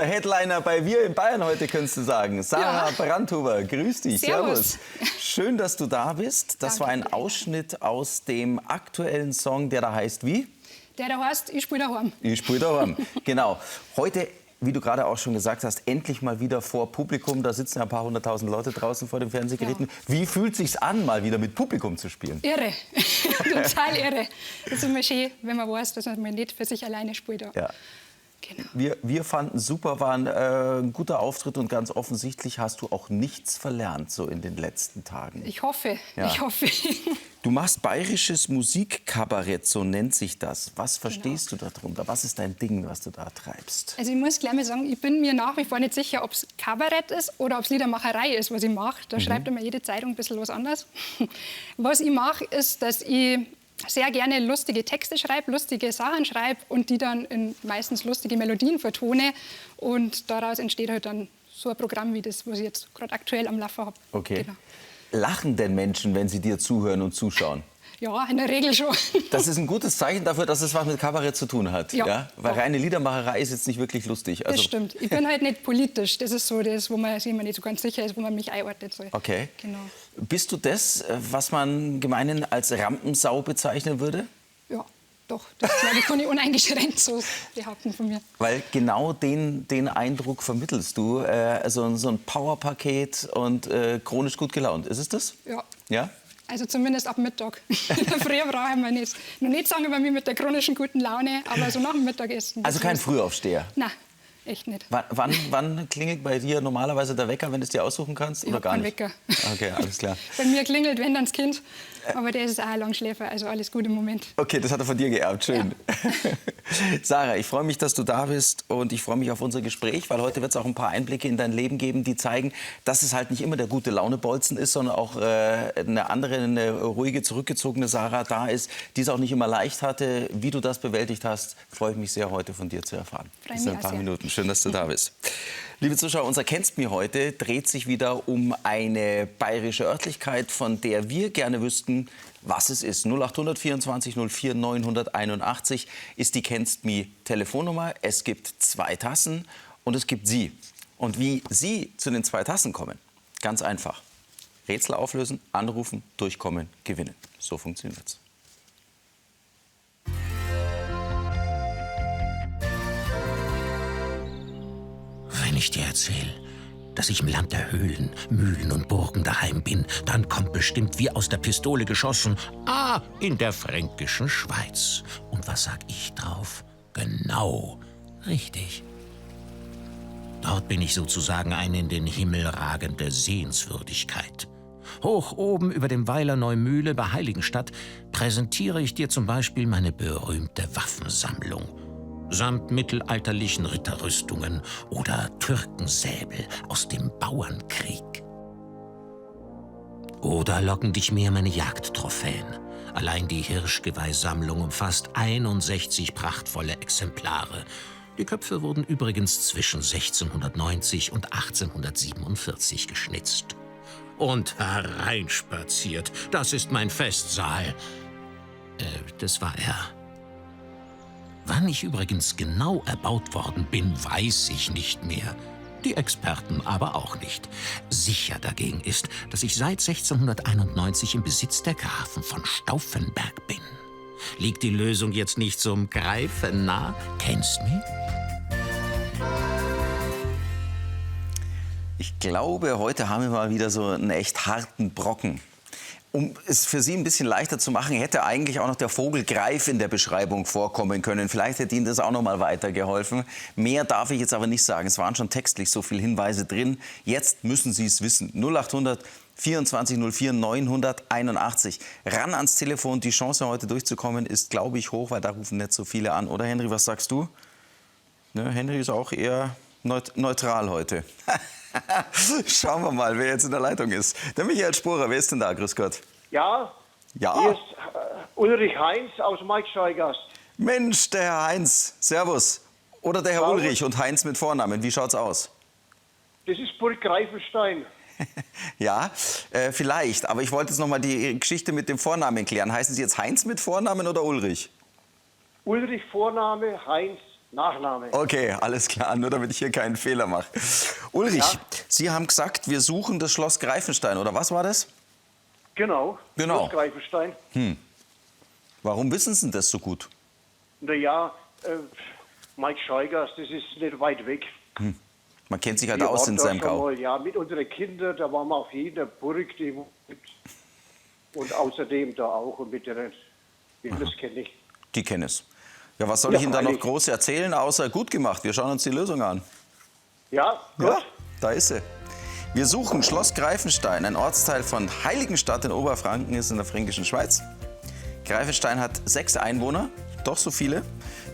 Headliner bei Wir in Bayern heute, könntest du sagen. Sarah Brandhuber, grüß dich. Servus. Servus. Schön, dass du da bist. Das Danke war ein für die Einladung. Ausschnitt aus dem aktuellen Song, der da heißt wie? Der da heißt, ich spiel daheim. Ich spiel daheim. Genau. Heute, wie du gerade auch schon gesagt hast, endlich mal wieder vor Publikum. Da sitzen ja ein paar hunderttausend Leute draußen vor den Fernsehgeräten. Ja. Wie fühlt sich's an, mal wieder mit Publikum zu spielen? Irre. Total irre. Das ist immer schön, wenn man weiß, dass man nicht für sich alleine spielt. Ja. Ja. Genau. Wir fanden super, war ein guter Auftritt und ganz offensichtlich hast du auch nichts verlernt so in den letzten Tagen. Ich hoffe, Ja. ich hoffe. Du machst bayerisches Musikkabarett, so nennt sich das. Was verstehst du darunter? Was ist dein Ding, was du da treibst? Also ich muss gleich mal sagen, ich bin mir nach wie vor nicht sicher, ob's Kabarett ist oder ob's Liedermacherei ist, was ich mache. Da schreibt immer jede Zeitung ein bisschen was anderes. Was ich mache, ist, dass ich sehr gerne lustige Texte schreibe, lustige Sachen schreibe und die dann in meistens lustige Melodien vertone. Und daraus entsteht halt dann so ein Programm wie das, was ich jetzt gerade aktuell am Laufen hab. Okay. Genau. Lachen denn Menschen, wenn sie dir zuhören und zuschauen? Ja, in der Regel schon. Das ist ein gutes Zeichen dafür, dass es was mit Kabarett zu tun hat. Ja. Ja? Weil Doch. reine Liedermacherei ist jetzt nicht wirklich lustig. Das Also, stimmt. Ich bin halt nicht politisch. Das ist so das, wo man sich immer nicht so ganz sicher ist, wo man mich einordnen soll. Okay. Genau. Bist du das, was man gemeinhin als Rampensau bezeichnen würde? Ja, doch. Das glaube ich, kann ich uneingeschränkt so behaupten von mir. Weil genau den Eindruck vermittelst du. So ein Powerpaket und chronisch gut gelaunt. Ist es das? Ja. Ja? Also zumindest ab Mittag. Früher brauche ich mir nicht. Noch nicht sagen über mich mit der chronischen guten Laune, aber so nach dem Mittagessen. Also kein Frühaufsteher? Nein, echt nicht. Wann klingelt bei dir normalerweise der Wecker, wenn du es dir aussuchen kannst? Ich Oder hab gar keinen nicht? Wecker. Okay, alles klar. Bei mir klingelt, wenn, dann das Kind. Aber der ist auch ein Langschläfer, also alles gut im Moment. Okay, das hat er von dir geerbt, schön. Ja. Sarah, ich freue mich, dass du da bist und ich freue mich auf unser Gespräch, weil heute wird's auch ein paar Einblicke in dein Leben geben, die zeigen, dass es halt nicht immer der gute Laune-Bolzen ist, sondern auch eine andere, eine ruhige, zurückgezogene Sarah da ist, die es auch nicht immer leicht hatte. Wie du das bewältigt hast, freue ich mich sehr, heute von dir zu erfahren. Freue Das sind mich ein paar auch sehr. Minuten. Schön, dass du da bist. Liebe Zuschauer, unser Kennst Mi heute dreht sich wieder um eine bayerische Örtlichkeit, von der wir gerne wüssten, was es ist. 0800 24 04 981 ist die Kennst Mi Telefonnummer. Es gibt 2 Tassen und es gibt Sie. Und wie Sie zu den 2 Tassen kommen, ganz einfach. Rätsel auflösen, anrufen, durchkommen, gewinnen. So funktioniert's. Wenn ich dir erzähl, dass ich im Land der Höhlen, Mühlen und Burgen daheim bin, dann kommt bestimmt wie aus der Pistole geschossen, ah, in der fränkischen Schweiz. Und was sag ich drauf? Genau, richtig. Dort bin ich sozusagen eine in den Himmel ragende Sehenswürdigkeit. Hoch oben über dem Weiler Neumühle bei Heiligenstadt präsentiere ich dir zum Beispiel meine berühmte Waffensammlung. Samt mittelalterlichen Ritterrüstungen oder Türkensäbel aus dem Bauernkrieg. Oder locken dich mehr meine Jagdtrophäen. Allein die Hirschgeweihsammlung umfasst 61 prachtvolle Exemplare. Die Köpfe wurden übrigens zwischen 1690 und 1847 geschnitzt. Und hereinspaziert, das ist mein Festsaal. Das war er. Wann ich übrigens genau erbaut worden bin, weiß ich nicht mehr. Die Experten aber auch nicht. Sicher dagegen ist, dass ich seit 1691 im Besitz der Grafen von Stauffenberg bin. Liegt die Lösung jetzt nicht zum Greifen nah? Kennst du mich? Ich glaube, heute haben wir mal wieder so einen echt harten Brocken. Um es für Sie ein bisschen leichter zu machen, hätte eigentlich auch noch der Vogel Greif in der Beschreibung vorkommen können. Vielleicht hätte Ihnen das auch noch mal weitergeholfen. Mehr darf ich jetzt aber nicht sagen. Es waren schon textlich so viele Hinweise drin. Jetzt müssen Sie es wissen. 0800 24 04 981. Ran ans Telefon. Die Chance, heute durchzukommen, ist, glaube ich, hoch, weil da rufen nicht so viele an. Oder, Henry, was sagst du? Ne, Henry ist auch eher neutral heute. Schauen wir mal, wer jetzt in der Leitung ist. Der Michael Sporer, wer ist denn da? Grüß Gott. Ja, Ja. Hier ist Ulrich Heinz aus Marktschorgast. Mensch, der Herr Heinz, servus. Oder der Herr Servus. Ulrich und Heinz mit Vornamen, wie schaut's aus? Das ist Burg Greifenstein. Ja, vielleicht, aber ich wollte jetzt noch mal die Geschichte mit dem Vornamen klären. Heißen Sie jetzt Heinz mit Vornamen oder Ulrich? Ulrich Vorname, Heinz Nachname. Okay, alles klar, nur damit ich hier keinen Fehler mache. Ulrich, Ja. Sie haben gesagt, wir suchen das Schloss Greifenstein, oder was war das? Genau. Genau. Schloss Greifenstein. Warum wissen Sie denn das so gut? Na ja, Mike Scheigers, das ist nicht weit weg. Man kennt sich halt Wir aus waren in da seinem schon Gau. Mal, ja, mit unseren Kindern, da waren wir auf jeder Burg, die wo gibt. Und außerdem da auch und mit der, das kenne ich. Die kennen es. Ja, was soll Ja, ich Ihnen da noch freilich. groß erzählen, außer gut gemacht. Wir schauen uns die Lösung an. Ja, gut. Ja, da ist sie. Wir suchen Schloss Greifenstein, ein Ortsteil von Heiligenstadt in Oberfranken, ist in der Fränkischen Schweiz. Greifenstein hat 6 Einwohner, doch so viele.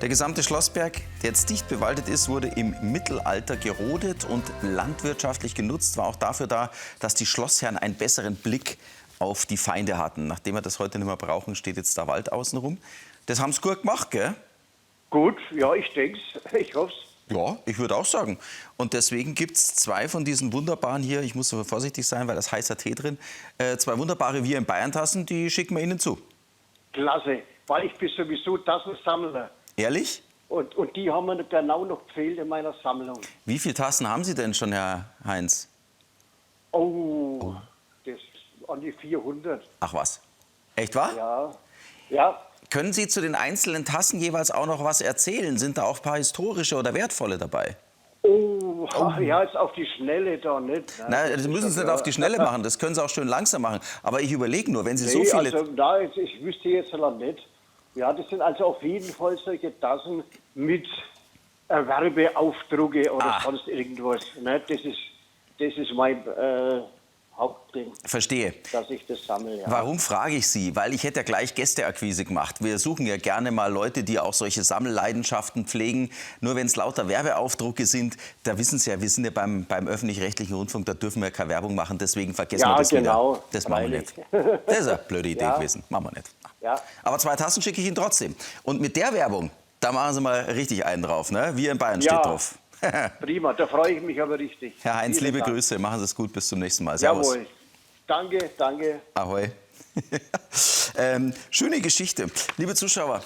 Der gesamte Schlossberg, der jetzt dicht bewaldet ist, wurde im Mittelalter gerodet und landwirtschaftlich genutzt, war auch dafür da, dass die Schlossherren einen besseren Blick auf die Feinde hatten. Nachdem wir das heute nicht mehr brauchen, steht jetzt da Wald außenrum. Das haben sie gut gemacht, gell? Gut, ja, ich denk's. Ich hoff's. Ja, ich würde auch sagen. Und deswegen gibt es 2 von diesen wunderbaren hier, ich muss aber vorsichtig sein, weil da ist heißer Tee drin, 2 wunderbare Wir in Bayern-Tassen, die schicken wir Ihnen zu. Klasse, weil ich bin sowieso Tassensammler. Ehrlich? Und die haben mir genau noch gefehlt in meiner Sammlung. Wie viele Tassen haben Sie denn schon, Herr Heinz? Oh, das ist an die 400. Ach was. Echt wahr? Ja. Ja. Können Sie zu den einzelnen Tassen jeweils auch noch was erzählen? Sind da auch ein paar historische oder wertvolle dabei? Oh, ach, ja, jetzt auf die Schnelle da nicht. Ne? Na, das müssen Sie nicht auf die Schnelle machen, das können Sie auch schön langsam machen. Aber ich überlege nur, wenn Sie so Nee, viele... also, nein, ich wüsste jetzt noch nicht. Ja, das sind also auf jeden Fall solche Tassen mit Werbeaufdrucke oder sonst irgendwas. Ne? Das ist mein Hauptding. Verstehe. Dass ich das sammle, ja. Warum frage ich Sie? Weil ich hätte ja gleich Gästeakquise gemacht. Wir suchen ja gerne mal Leute, die auch solche Sammelleidenschaften pflegen. Nur wenn es lauter Werbeaufdrucke sind, da wissen Sie ja, wir sind ja beim öffentlich-rechtlichen Rundfunk, da dürfen wir keine Werbung machen, deswegen vergessen Ja, wir das genau. wieder. Das machen wir Freilich. nicht. Das ist eine blöde Idee Ja. gewesen. Machen wir nicht. Ja. Aber 2 Tassen schicke ich Ihnen trotzdem. Und mit der Werbung, da machen Sie mal richtig einen drauf, ne? Wir in Bayern Ja. steht drauf. Prima, da freue ich mich aber richtig. Herr Heinz, Vielen liebe Dank. Grüße, machen Sie es gut, bis zum nächsten Mal. Servus. Jawohl. Danke, danke. Ahoi. Schöne Geschichte. Liebe Zuschauer,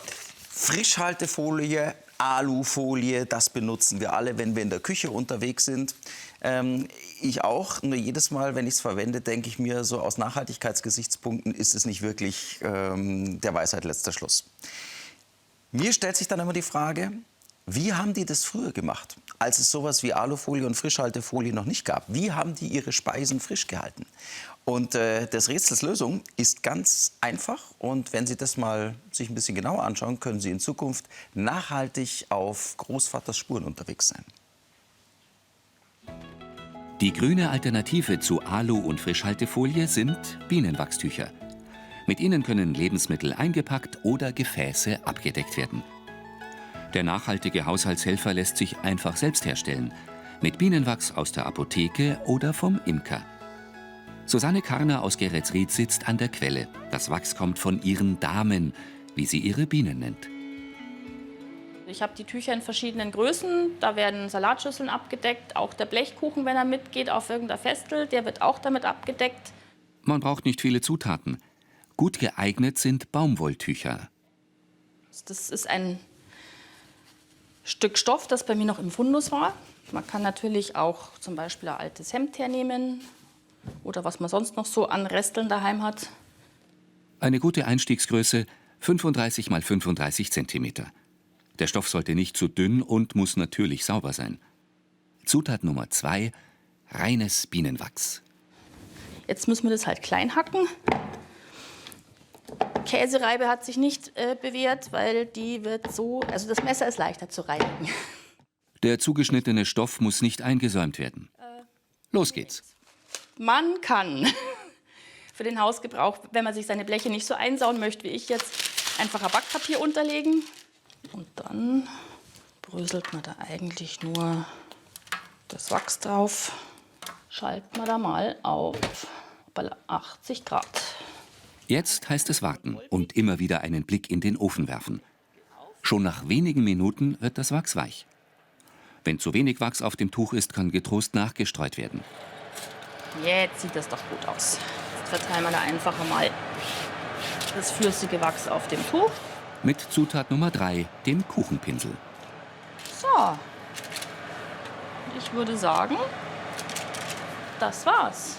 Frischhaltefolie, Alufolie, das benutzen wir alle, wenn wir in der Küche unterwegs sind. Ich auch. Nur jedes Mal, wenn ich's verwende, denke ich mir, so aus Nachhaltigkeitsgesichtspunkten ist es nicht wirklich der Weisheit letzter Schluss. Mir stellt sich dann immer die Frage, wie haben die das früher gemacht, als es sowas wie Alufolie und Frischhaltefolie noch nicht gab? Wie haben die ihre Speisen frisch gehalten? Und des Rätsels Lösung ist ganz einfach. Und wenn Sie das mal sich ein bisschen genauer anschauen, können Sie in Zukunft nachhaltig auf Großvaters Spuren unterwegs sein. Die grüne Alternative zu Alu- und Frischhaltefolie sind Bienenwachstücher. Mit ihnen können Lebensmittel eingepackt oder Gefäße abgedeckt werden. Der nachhaltige Haushaltshelfer lässt sich einfach selbst herstellen. Mit Bienenwachs aus der Apotheke oder vom Imker. Susanne Karner aus Geretsried sitzt an der Quelle. Das Wachs kommt von ihren Damen, wie sie ihre Bienen nennt. Ich habe die Tücher in verschiedenen Größen. Da werden Salatschüsseln abgedeckt. Auch der Blechkuchen, wenn er mitgeht auf irgendeiner Festel, der wird auch damit abgedeckt. Man braucht nicht viele Zutaten. Gut geeignet sind Baumwolltücher. Das ist ein Stück Stoff, das bei mir noch im Fundus war. Man kann natürlich auch zum Beispiel ein altes Hemd hernehmen oder was man sonst noch so an Resteln daheim hat. Eine gute Einstiegsgröße 35 mal 35 Zentimeter. Der Stoff sollte nicht zu dünn und muss natürlich sauber sein. Zutat Nummer 2, reines Bienenwachs. Jetzt müssen wir das halt klein hacken. Käsereibe hat sich nicht bewährt, weil die wird so, also das Messer ist leichter zu reinigen. Der zugeschnittene Stoff muss nicht eingesäumt werden. Los geht's. Man kann für den Hausgebrauch, wenn man sich seine Bleche nicht so einsauen möchte wie ich jetzt, einfach ein Backpapier unterlegen. Und dann bröselt man da eigentlich nur das Wachs drauf. Schalten wir da mal auf 80 Grad. Jetzt heißt es warten und immer wieder einen Blick in den Ofen werfen. Schon nach wenigen Minuten wird das Wachs weich. Wenn zu wenig Wachs auf dem Tuch ist, kann getrost nachgestreut werden. Jetzt sieht das doch gut aus. Jetzt verteilen wir da einfach mal das flüssige Wachs auf dem Tuch. Mit Zutat Nummer 3, dem Kuchenpinsel. So, ich würde sagen, das war's.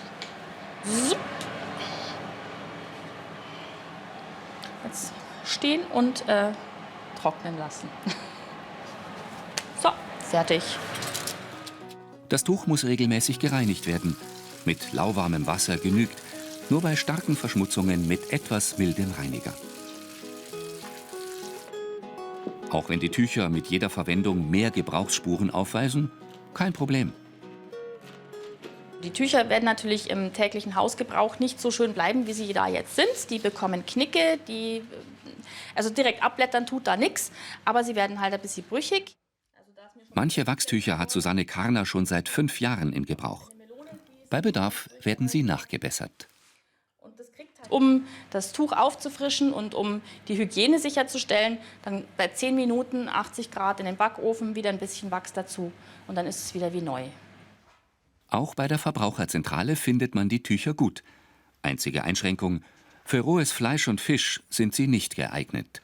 Jetzt stehen und trocknen lassen. So, fertig. Das Tuch muss regelmäßig gereinigt werden. Mit lauwarmem Wasser genügt. Nur bei starken Verschmutzungen mit etwas mildem Reiniger. Auch wenn die Tücher mit jeder Verwendung mehr Gebrauchsspuren aufweisen, kein Problem. Die Tücher werden natürlich im täglichen Hausgebrauch nicht so schön bleiben, wie sie da jetzt sind. Die bekommen Knicke, die, also direkt abblättern tut da nichts, aber sie werden halt ein bisschen brüchig. Manche Wachstücher hat Susanne Karner schon seit 5 Jahren in Gebrauch. Bei Bedarf werden sie nachgebessert. Um das Tuch aufzufrischen und um die Hygiene sicherzustellen, dann bei 10 Minuten 80 Grad in den Backofen, wieder ein bisschen Wachs dazu und dann ist es wieder wie neu. Auch bei der Verbraucherzentrale findet man die Tücher gut. Einzige Einschränkung: Für rohes Fleisch und Fisch sind sie nicht geeignet.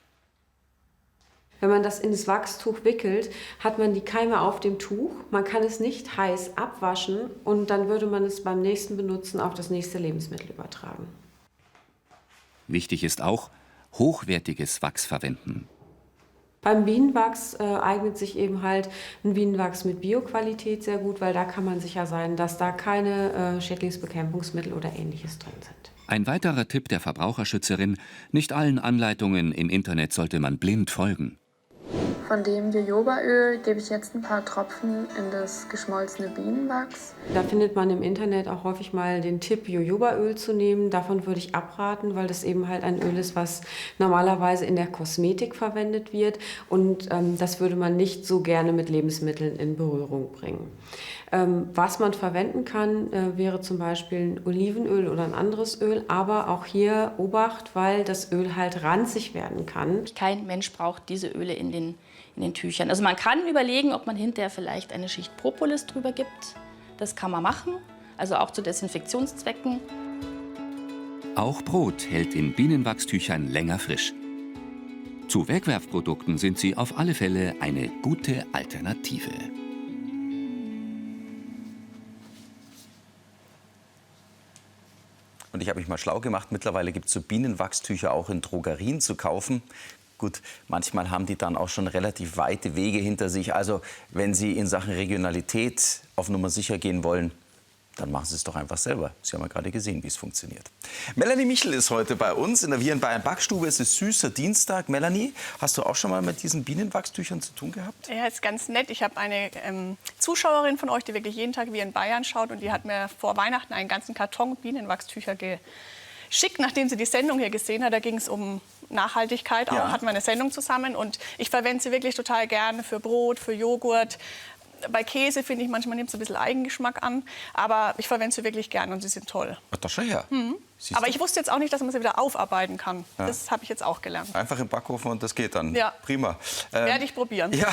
Wenn man das ins Wachstuch wickelt, hat man die Keime auf dem Tuch. Man kann es nicht heiß abwaschen und dann würde man es beim nächsten Benutzen auf das nächste Lebensmittel übertragen. Wichtig ist auch, hochwertiges Wachs verwenden. Beim Bienenwachs eignet sich eben halt ein Bienenwachs mit Bioqualität sehr gut, weil da kann man sicher sein, dass da keine Schädlingsbekämpfungsmittel oder Ähnliches drin sind. Ein weiterer Tipp der Verbraucherschützerin: Nicht allen Anleitungen im Internet sollte man blind folgen. Von dem Jojobaöl gebe ich jetzt ein paar Tropfen in das geschmolzene Bienenwachs. Da findet man im Internet auch häufig mal den Tipp, Jojobaöl zu nehmen. Davon würde ich abraten, weil das eben halt ein Öl ist, was normalerweise in der Kosmetik verwendet wird. Und das würde man nicht so gerne mit Lebensmitteln in Berührung bringen. Was man verwenden kann, wäre zum Beispiel ein Olivenöl oder ein anderes Öl. Aber auch hier Obacht, weil das Öl halt ranzig werden kann. Kein Mensch braucht diese Öle in den Tüchern. Also man kann überlegen, ob man hinterher vielleicht eine Schicht Propolis drüber gibt. Das kann man machen, also auch zu Desinfektionszwecken. Auch Brot hält in Bienenwachstüchern länger frisch. Zu Wegwerfprodukten sind sie auf alle Fälle eine gute Alternative. Und ich habe mich mal schlau gemacht, mittlerweile gibt es so Bienenwachstücher auch in Drogerien zu kaufen. Gut, manchmal haben die dann auch schon relativ weite Wege hinter sich. Also wenn Sie in Sachen Regionalität auf Nummer sicher gehen wollen, dann machen Sie es doch einfach selber. Sie haben ja gerade gesehen, wie es funktioniert. Melanie Michel ist heute bei uns in der Wir in Bayern Backstube. Es ist süßer Dienstag. Melanie, hast du auch schon mal mit diesen Bienenwachstüchern zu tun gehabt? Ja, ist ganz nett. Ich habe eine Zuschauerin von euch, die wirklich jeden Tag Wir in Bayern schaut. Und die hat mir vor Weihnachten einen ganzen Karton Bienenwachstücher geschickt, nachdem sie die Sendung hier gesehen hat. Da ging es um Nachhaltigkeit auch, ja. Hatten wir eine Sendung zusammen. Und ich verwende sie wirklich total gerne für Brot, für Joghurt. Bei Käse, finde ich, manchmal nimmt es ein bisschen Eigengeschmack an. Aber ich verwende sie wirklich gern und sie sind toll. Ach, das schon ja. Mhm. Aber ich wusste jetzt auch nicht, dass man sie wieder aufarbeiten kann. Ja. Das habe ich jetzt auch gelernt. Einfach im Backofen und das geht dann. Ja. Prima. Werde ich probieren. Ja.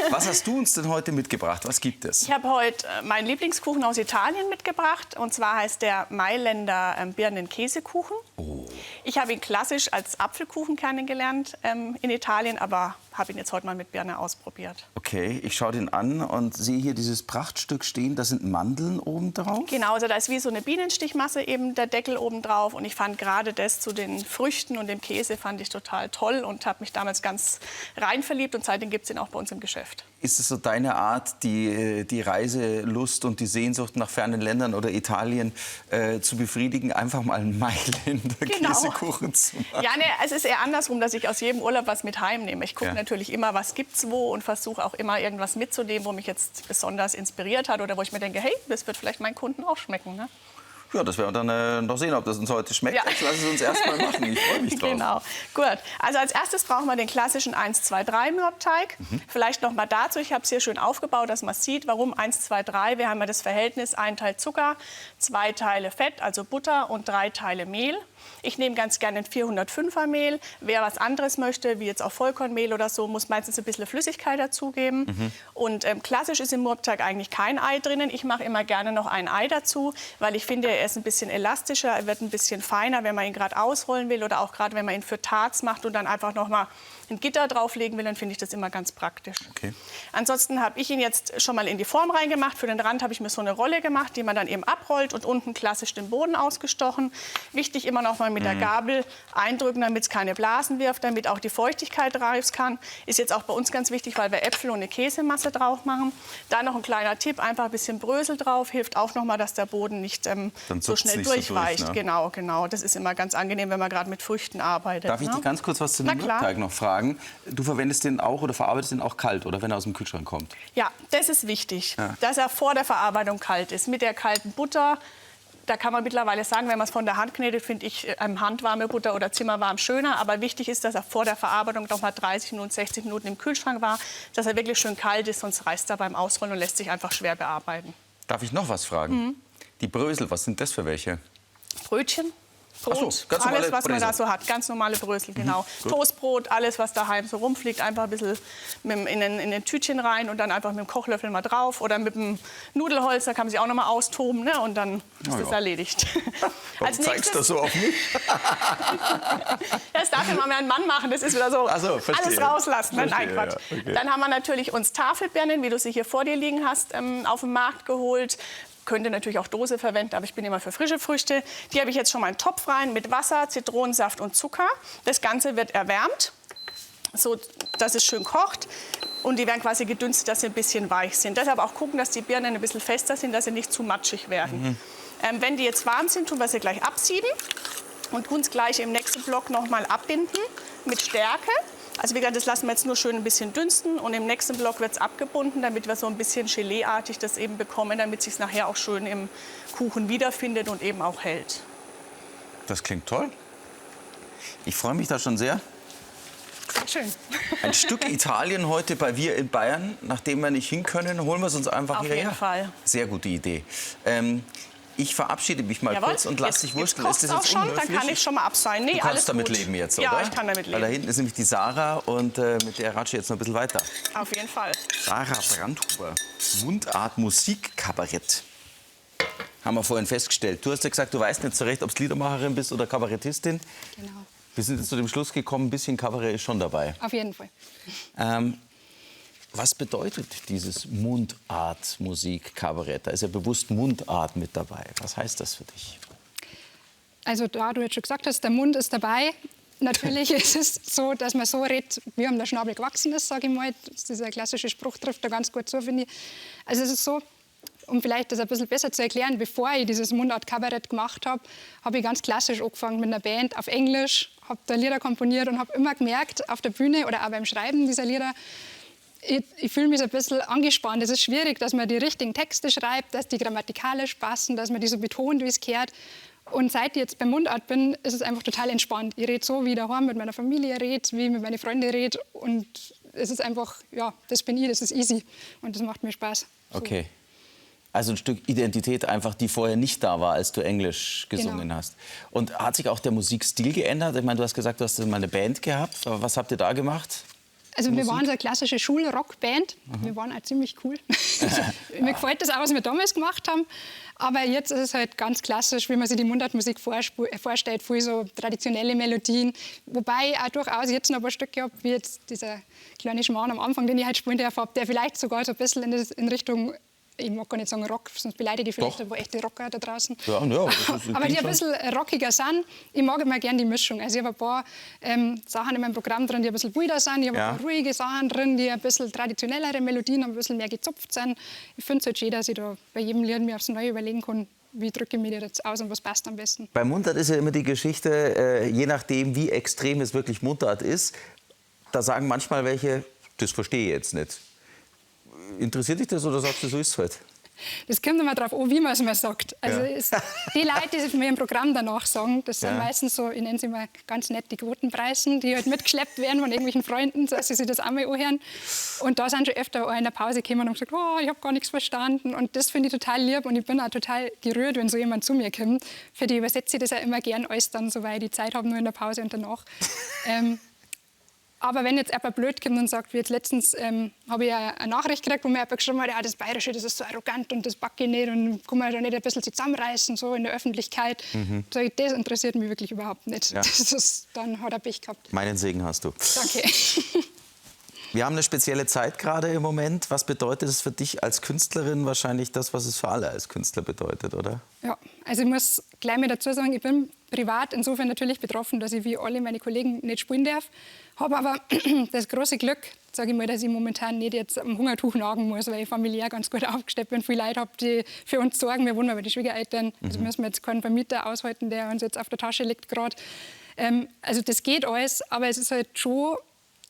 Was hast du uns denn heute mitgebracht? Was gibt es? Ich habe heute meinen Lieblingskuchen aus Italien mitgebracht. Und zwar heißt der Mailänder Birnen-Käsekuchen. Oh. Ich habe ihn klassisch als Apfelkuchen kennengelernt in Italien, aber habe ihn jetzt heute mal mit Birne ausprobiert. Okay, ich schaue den an und sehe hier dieses Prachtstück stehen. Da sind Mandeln oben drauf. Genau, also da ist wie so eine Bienenstichmasse eben der Deckel oben drauf. Und ich fand gerade das zu den Früchten und dem Käse fand ich total toll und habe mich damals ganz rein verliebt. Und seitdem gibt es ihn auch bei uns im Geschäft. Ist es so deine Art, die Reiselust und die Sehnsucht nach fernen Ländern oder Italien zu befriedigen, einfach mal einen Mailänder Käsekuchen zu machen? Ja, ne, es ist eher andersrum, dass ich aus jedem Urlaub was mit heimnehme. Ich gucke natürlich immer, was gibt's wo und versuche auch immer irgendwas mitzunehmen, wo mich jetzt besonders inspiriert hat oder wo ich mir denke, hey, das wird vielleicht meinen Kunden auch schmecken, ne? Ja, das werden wir dann noch sehen, ob das uns heute schmeckt. Ja. Jetzt lass es uns erst mal machen. Ich freue mich drauf. Genau. Gut. Also als erstes brauchen wir den klassischen 1-2-3 Mürbteig. Mhm. Vielleicht noch mal dazu, ich habe es hier schön aufgebaut, dass man sieht, warum 1, 2, 3. Wir haben ja das Verhältnis 1 Teil Zucker, 2 Teile Fett, also Butter und 3 Teile Mehl. Ich nehme ganz gerne ein 405er Mehl. Wer was anderes möchte, wie jetzt auch Vollkornmehl oder so, muss meistens ein bisschen Flüssigkeit dazugeben. Mhm. Und klassisch ist im Mürbteig eigentlich kein Ei drinnen. Ich mache immer gerne noch ein Ei dazu, weil ich finde, Er ist ein bisschen elastischer, er wird ein bisschen feiner, wenn man ihn gerade ausrollen will oder auch gerade, wenn man ihn für Tarts macht und dann einfach noch mal ein Gitter drauflegen will, dann finde ich das immer ganz praktisch. Okay. Ansonsten habe ich ihn jetzt schon mal in die Form reingemacht. Für den Rand habe ich mir so eine Rolle gemacht, die man dann eben abrollt und unten klassisch den Boden ausgestochen. Wichtig immer noch mal mit der Gabel eindrücken, damit es keine Blasen wirft, damit auch die Feuchtigkeit raus kann. Ist jetzt auch bei uns ganz wichtig, weil wir Äpfel und eine Käsemasse drauf machen. Da noch ein kleiner Tipp, einfach ein bisschen Brösel drauf, hilft auch noch mal, dass der Boden nicht so schnell nicht so durch, durchweicht. ne? Genau, genau. Das ist immer ganz angenehm, wenn man gerade mit Früchten arbeitet. Darf ich ne? dich ganz kurz was zu Na dem klar. Mürbteig noch fragen? Du verwendest den auch oder verarbeitest den auch kalt, oder wenn er aus dem Kühlschrank kommt? Ja, das ist wichtig, dass er vor der Verarbeitung kalt ist. Mit der kalten Butter, da kann man mittlerweile sagen, wenn man es von der Hand knetet, finde ich handwarme Butter oder zimmerwarm schöner. Aber wichtig ist, dass er vor der Verarbeitung noch mal 30 Minuten, 60 Minuten im Kühlschrank war, dass er wirklich schön kalt ist, sonst reißt er beim Ausrollen und lässt sich einfach schwer bearbeiten. Darf ich noch was fragen? Mhm. Die Brösel, was sind das für welche? Brötchen. Brot, Ach so, ganz normale alles, was man da Brösel. so hat. Ganz normale Brösel, genau. gut. Toastbrot, alles, was daheim so rumfliegt, einfach ein bisschen mit, dem- in den Tütchen rein und dann einfach mit dem Kochlöffel mal drauf oder mit dem Nudelholz, da kann man sich auch noch mal austoben, ne? Und dann ist Na das ja. erledigt. Warum zeigst du das so auf mich? Das darf immer mehr ein Mann machen, das ist wieder so, Ach so, verstehe. alles rauslassen. Ne? Nein, Verstehe, Quatsch. ja, okay. Dann haben wir natürlich uns Tafelbirnen, wie du sie hier vor dir liegen hast, auf dem Markt geholt. Könnte natürlich auch Dose verwenden, aber ich bin immer für frische Früchte. Die habe ich jetzt schon mal in einen Topf rein mit Wasser, Zitronensaft und Zucker. Das Ganze wird erwärmt, so dass es schön kocht. Und die werden quasi gedünstet, dass sie ein bisschen weich sind. Deshalb auch gucken, dass die Birnen ein bisschen fester sind, dass sie nicht zu matschig werden. Wenn die jetzt warm sind, tun wir sie gleich absieben und uns gleich im nächsten Block noch mal abbinden mit Stärke. Also wie gesagt, das lassen wir jetzt nur schön ein bisschen dünsten und im nächsten Block wird es abgebunden, damit wir so ein bisschen Geleeartig das eben bekommen, damit sich nachher auch schön im Kuchen wiederfindet und eben auch hält. Das klingt toll. Ich freue mich da schon sehr. Schön. Ein Stück Italien heute bei Wir in Bayern. Nachdem wir nicht hin können, holen wir es uns einfach Auf hierher. jeden Fall. Sehr gute Idee. Ich verabschiede mich mal Jawohl. kurz und lass dich Jetzt wursteln. kocht's Ist das auch jetzt schon, dann unhöflich? kann ich schon mal abseihen. Nee, Du kannst alles damit gut. leben jetzt, oder? Ja, ich kann damit Weil da leben. hinten ist nämlich die Sarah und mit der ratsche ich jetzt noch ein bisschen weiter. Auf jeden Fall. Sarah Brandhuber, Mundart Musikkabarett. Haben wir vorhin festgestellt. Du hast ja gesagt, du weißt nicht so recht, ob du Liedermacherin bist oder Kabarettistin. Genau, Wir sind jetzt zu dem Schluss gekommen, ein bisschen Kabarett ist schon dabei. auf jeden Fall. Was bedeutet dieses Mundart-Musik-Kabarett? Da ist ja bewusst Mundart mit dabei. Was heißt das für dich? Also da du jetzt schon gesagt hast, der Mund ist dabei. Natürlich ist es so, dass man so redet, wie einem der Schnabel gewachsen ist, sage ich mal. Dieser klassische Spruch trifft da ganz gut zu, finde ich. Also es ist so, um vielleicht das ein bisschen besser zu erklären, bevor ich dieses Mundart-Kabarett gemacht habe, habe ich ganz klassisch angefangen mit einer Band auf Englisch, habe da Lieder komponiert und habe immer gemerkt, auf der Bühne oder auch beim Schreiben dieser Lieder, ich fühle mich so ein bisschen angespannt. Es ist schwierig, dass man die richtigen Texte schreibt, dass die grammatikalisch passen, dass man die so betont, wie es gehört. Und seit ich jetzt beim Mundart bin, ist es einfach total entspannt. Ich rede so, wie ich daheim mit meiner Familie rede, wie ich mit meinen Freunden rede. Und es ist einfach, ja, das bin ich, das ist easy. Und das macht mir Spaß. So. Okay. Also ein Stück Identität einfach, die vorher nicht da war, als du Englisch gesungen Genau. hast. Und hat sich auch der Musikstil geändert? Ich meine, du hast gesagt, du hast mal eine Band gehabt. Aber was habt ihr da gemacht? Also wir waren so eine klassische Schulrockband. Wir waren auch ziemlich cool. Mir gefällt das auch, was wir damals gemacht haben. Aber jetzt ist es halt ganz klassisch, wie man sich die Mundartmusik vorstellt, viel so traditionelle Melodien. Wobei ich auch durchaus jetzt noch ein paar Stücke habe, wie jetzt dieser kleine Schmarrn am Anfang, den ich heute spielen darf, der vielleicht sogar so ein bisschen in Richtung, ich mag gar nicht sagen Rock, sonst beleidige ich vielleicht Doch. ein paar echte Rocker da draußen. Ja, ja, das ist- Aber die klingt ein bisschen rockiger sind. Ich mag immer gern die Mischung. Also ich habe ein paar Sachen in meinem Programm drin, die ein bisschen wilder sind. Ich habe ein paar ruhige Sachen drin, die ein bisschen traditionellere Melodien, ein bisschen mehr gezupft sind. Ich finde es halt schön, dass ich da bei jedem Lied mir aufs Neue überlegen kann, wie drücke ich mich da jetzt aus und was passt am besten. Bei Mundart ist ja immer die Geschichte, je nachdem, wie extrem es wirklich Mundart ist, da sagen manchmal welche, das verstehe ich jetzt nicht. Interessiert dich das oder sagst du, so ist es halt? Das kommt immer darauf an, wie man es mir sagt. Also die Leute, die es mir im Programm danach sagen, das sind meistens so, ich nenne sie mal ganz nett die Quotenpreisen, die halt mitgeschleppt werden von irgendwelchen Freunden, dass sie sich das einmal anhören. Und da sind schon öfter auch in der Pause gekommen und gesagt, oh, ich habe gar nichts verstanden. Und das finde ich total lieb und ich bin auch total gerührt, wenn so jemand zu mir kommt. Für die übersetze ich das ja immer gern alles dann, soweit ich die Zeit habe, nur in der Pause und danach. Aber wenn jetzt jemand blöd kommt und sagt, wie jetzt letztens habe ich eine Nachricht gekriegt, wo mir jemand geschrieben hat, ja, das Bayerische, das ist so arrogant und das packe ich nicht und kann man da nicht ein bisschen sich zusammenreißen so in der Öffentlichkeit. Sag ich, das interessiert mich wirklich überhaupt nicht. Ja. Das ist, dann hat er Pech gehabt. Meinen Segen hast du. Danke. Wir haben eine spezielle Zeit gerade im Moment. Was bedeutet es für dich als Künstlerin? Wahrscheinlich das, was es für alle als Künstler bedeutet, oder? Ja, also ich muss gleich mal dazu sagen, ich bin privat insofern natürlich betroffen, dass ich wie alle meine Kollegen nicht spielen darf. Habe aber das große Glück, sage ich mal, dass ich momentan nicht jetzt am Hungertuch nagen muss, weil ich familiär ganz gut aufgestellt bin, viele Leute habe, die für uns sorgen. Wir wohnen bei den Schwiegereltern, also müssen wir jetzt keinen Vermieter aushalten, der uns jetzt auf der Tasche liegt gerade. Also das geht alles, aber es ist halt schon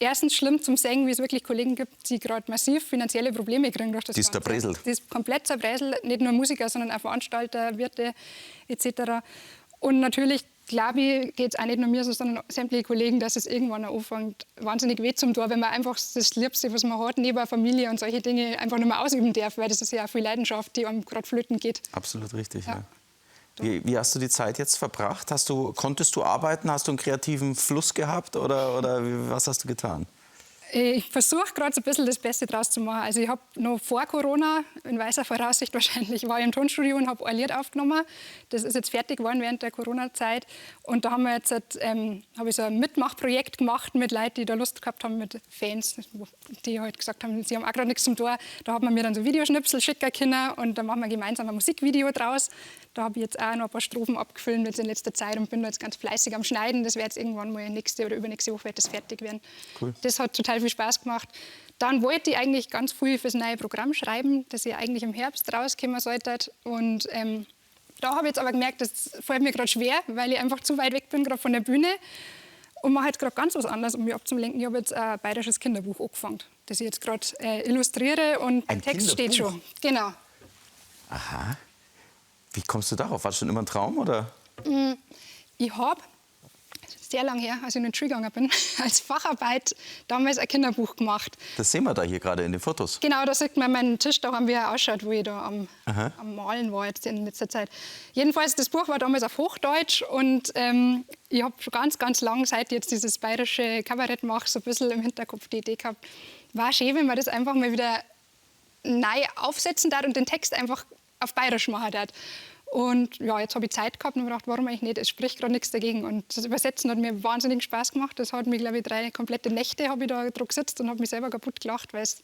erstens schlimm zum Sehen, wie es wirklich Kollegen gibt, die gerade massiv finanzielle Probleme kriegen durch das Die ist Ganze. zerbröselt. Die ist komplett zerbröselt, nicht nur Musiker, sondern auch Veranstalter, Wirte etc. Und natürlich, glaube ich, geht es auch nicht nur mir so, sondern sämtliche Kollegen, dass es irgendwann auch anfängt, wahnsinnig weh zum tun, wenn man einfach das Liebste, was man hat, neben Familie und solche Dinge einfach nicht mehr ausüben darf, weil das ist ja auch viel Leidenschaft, die einem gerade flöten geht. Absolut richtig, ja. Ja. Wie hast du die Zeit jetzt verbracht? Konntest du arbeiten? Hast du einen kreativen Fluss gehabt oder was hast du getan? Ich versuche gerade so ein bisschen das Beste draus zu machen. Also ich habe noch vor Corona, in weißer Voraussicht wahrscheinlich, war ich im Tonstudio und habe ein Lied aufgenommen. Das ist jetzt fertig geworden während der Corona-Zeit. Und da haben wir jetzt, habe ich so ein Mitmachprojekt gemacht mit Leuten, die da Lust gehabt haben, mit Fans, die halt gesagt haben, sie haben auch gerade nichts zum Tor. Da hat man mir dann so Videoschnipsel schicken können und da machen wir gemeinsam ein Musikvideo draus. Da habe ich jetzt auch noch ein paar Strophen abgefilmt jetzt in letzter Zeit und bin da jetzt ganz fleißig am Schneiden. Das wird jetzt irgendwann mal nächste oder übernächste Woche wird das fertig werden. Cool. Das hat total viel Spaß gemacht. Dann wollte ich eigentlich ganz viel fürs neue Programm schreiben, das ich eigentlich im Herbst rauskommen sollte. Und da habe ich jetzt aber gemerkt, das fällt mir gerade schwer, weil ich einfach zu weit weg bin gerade von der Bühne. Und mache jetzt gerade ganz was anderes, um mich abzulenken. Ich habe jetzt ein bayerisches Kinderbuch angefangen, das ich jetzt gerade illustriere und Ein der Text steht Kinderbuch? schon. Genau. Aha. Wie kommst du darauf? War das schon immer ein Traum, oder? Ich habe, sehr lange her, als ich in die Schule gegangen bin, als Facharbeit damals ein Kinderbuch gemacht. Das sehen wir da hier gerade in den Fotos. Genau, da sieht man meinen Tisch, da haben wie er ausschaut, wo ich da am Malen war jetzt in letzter Zeit. Jedenfalls, das Buch war damals auf Hochdeutsch und ich habe schon ganz, ganz lang, seit ich jetzt dieses bayerische Kabarett mache, so ein bisschen im Hinterkopf die Idee gehabt, war schön, wenn man das einfach mal wieder neu aufsetzen darf und den Text einfach auf Bayerisch machen darf. Und ja, jetzt habe ich Zeit gehabt und habe gedacht, warum eigentlich nicht? Es spricht gerade nichts dagegen. Und das Übersetzen hat mir wahnsinnig Spaß gemacht. Das hat mir, glaube ich, 3 komplette Nächte habe ich da drauf gesetzt und habe mich selber kaputt gelacht, weil es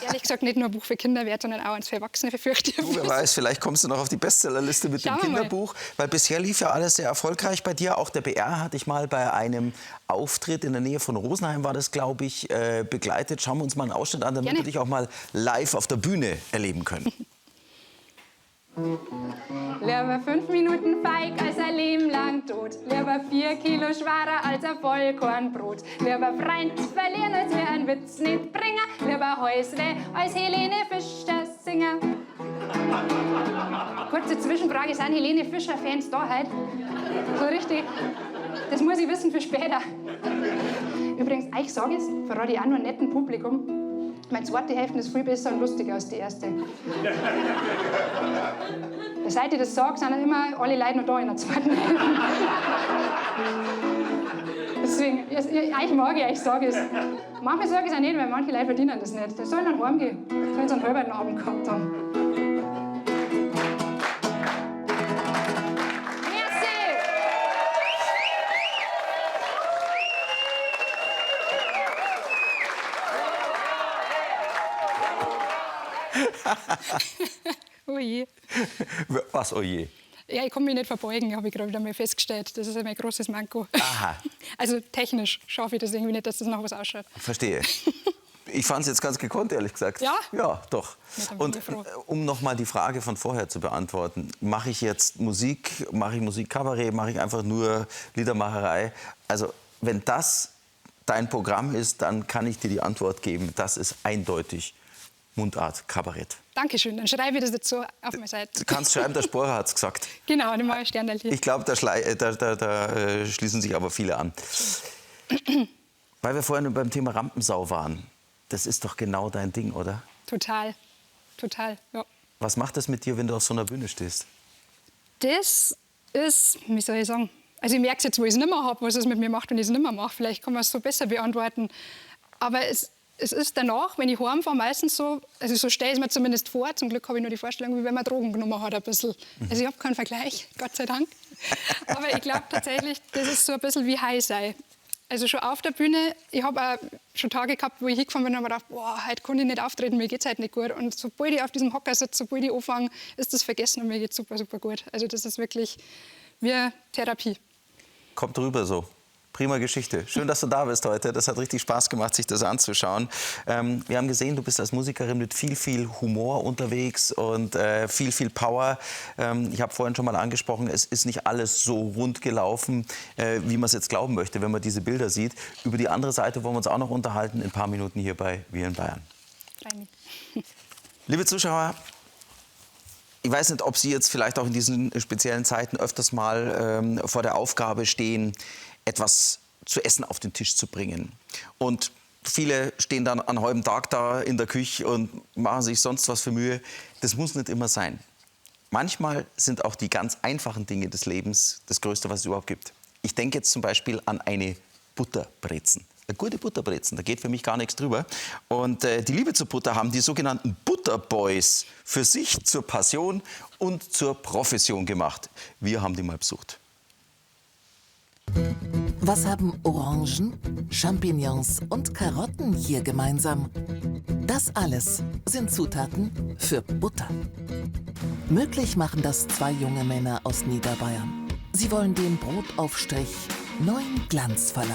ehrlich gesagt nicht nur ein Buch für Kinder wird, sondern auch eins für Erwachsene, befürchte ich. Du, wer weiß, vielleicht kommst du noch auf die Bestsellerliste mit dem Schauen wir mal. Kinderbuch. Weil bisher lief ja alles sehr erfolgreich bei dir. Auch der BR hatte ich mal bei einem Auftritt in der Nähe von Rosenheim, war das, glaube ich, begleitet. Schauen wir uns mal einen Ausschnitt an, damit Gerne. wir dich auch mal live auf der Bühne erleben können. Lieber 5 Minuten feig als ein Leben lang tot. Lieber 4 Kilo schwerer als ein Vollkornbrot. Lieber Freund verlieren, als wir einen Witz nicht bringen. Lieber Häusle als Helene Fischer singer. Kurze Zwischenfrage, sind Helene Fischer-Fans da heute? So richtig. Das muss ich wissen für später. Übrigens, ich sage es, verrate ich auch nur netten Publikum. Meine zweite Hälfte ist viel besser und lustiger als die erste. Seit ich das sage, sind immer alle Leute noch da in der zweiten Hälfte. Deswegen, ich mag ja, ich sage es. Manchmal sage ich es auch nicht, weil manche Leute verdienen das nicht. Die sollen dann heimgehen. Sollen sie einen halben Abend gehabt haben. Merci! Oh je. Was, oh je? Ja, ich kann mich nicht verbeugen, habe ich gerade wieder mal festgestellt. Das ist mein großes Manko. Aha. Also technisch schaffe ich das irgendwie nicht, dass das noch was ausschaut. Verstehe. Ich fand's jetzt ganz gekonnt, ehrlich gesagt. Ja? Ja, doch. Na, dann bin Und ich froh. um noch mal die Frage von vorher zu beantworten, mache ich jetzt Musik, mache ich Musikkabarett, mache ich einfach nur Liedermacherei? Also, wenn das dein Programm ist, dann kann ich dir die Antwort geben, das ist eindeutig Mundart Kabarett. Dankeschön, dann schreibe ich das jetzt so auf meine Seite. Du kannst schreiben, der Sporer hat's gesagt. Genau, dann mache ich Sternl hier. Ich glaub, da schließen sich aber viele an. Weil wir vorhin beim Thema Rampensau waren, das ist doch genau dein Ding, oder? Total, total, ja. Was macht das mit dir, wenn du auf so einer Bühne stehst? Das ist, wie soll ich sagen, Also ich merke es jetzt, wo ich es nicht mehr habe, was es mit mir macht, wenn ich es nicht mehr mache. Vielleicht kann man es so besser beantworten. Aber es ist danach, wenn ich heimfahre, meistens so, also so stelle ich es mir zumindest vor, zum Glück habe ich nur die Vorstellung, wie wenn man Drogen genommen hat ein bisschen. Also ich habe keinen Vergleich, Gott sei Dank. Aber ich glaube tatsächlich, das ist so ein bisschen wie High sein. Also schon auf der Bühne, ich habe auch schon Tage gehabt, wo ich hingefahren bin und habe gedacht, boah, heute kann ich nicht auftreten, mir geht's heute nicht gut. Und sobald ich auf diesem Hocker sitze, sobald ich anfange, ist das vergessen und mir geht's super, super gut. Also das ist wirklich wie Therapie. Kommt rüber so. Prima Geschichte. Schön, dass du da bist heute. Das hat richtig Spaß gemacht, sich das anzuschauen. Wir haben gesehen, du bist als Musikerin mit viel, viel Humor unterwegs und viel, viel Power. Ich habe vorhin schon mal angesprochen, es ist nicht alles so rund gelaufen, wie man es jetzt glauben möchte, wenn man diese Bilder sieht. Über die andere Seite wollen wir uns auch noch unterhalten in ein paar Minuten hier bei Wir in Bayern. Liebe Zuschauer, ich weiß nicht, ob Sie jetzt vielleicht auch in diesen speziellen Zeiten öfters mal vor der Aufgabe stehen, etwas zu essen auf den Tisch zu bringen. Und viele stehen dann an halbem Tag da in der Küche und machen sich sonst was für Mühe. Das muss nicht immer sein. Manchmal sind auch die ganz einfachen Dinge des Lebens das Größte, was es überhaupt gibt. Ich denke jetzt zum Beispiel an eine Butterbrezen. Eine gute Butterbrezen, da geht für mich gar nichts drüber. Und die Liebe zur Butter haben die sogenannten Butterboys für sich zur Passion und zur Profession gemacht. Wir haben die mal besucht. Was haben Orangen, Champignons und Karotten hier gemeinsam? Das alles sind Zutaten für Butter. Möglich machen das zwei junge Männer aus Niederbayern. Sie wollen dem Brotaufstrich neuen Glanz verleihen.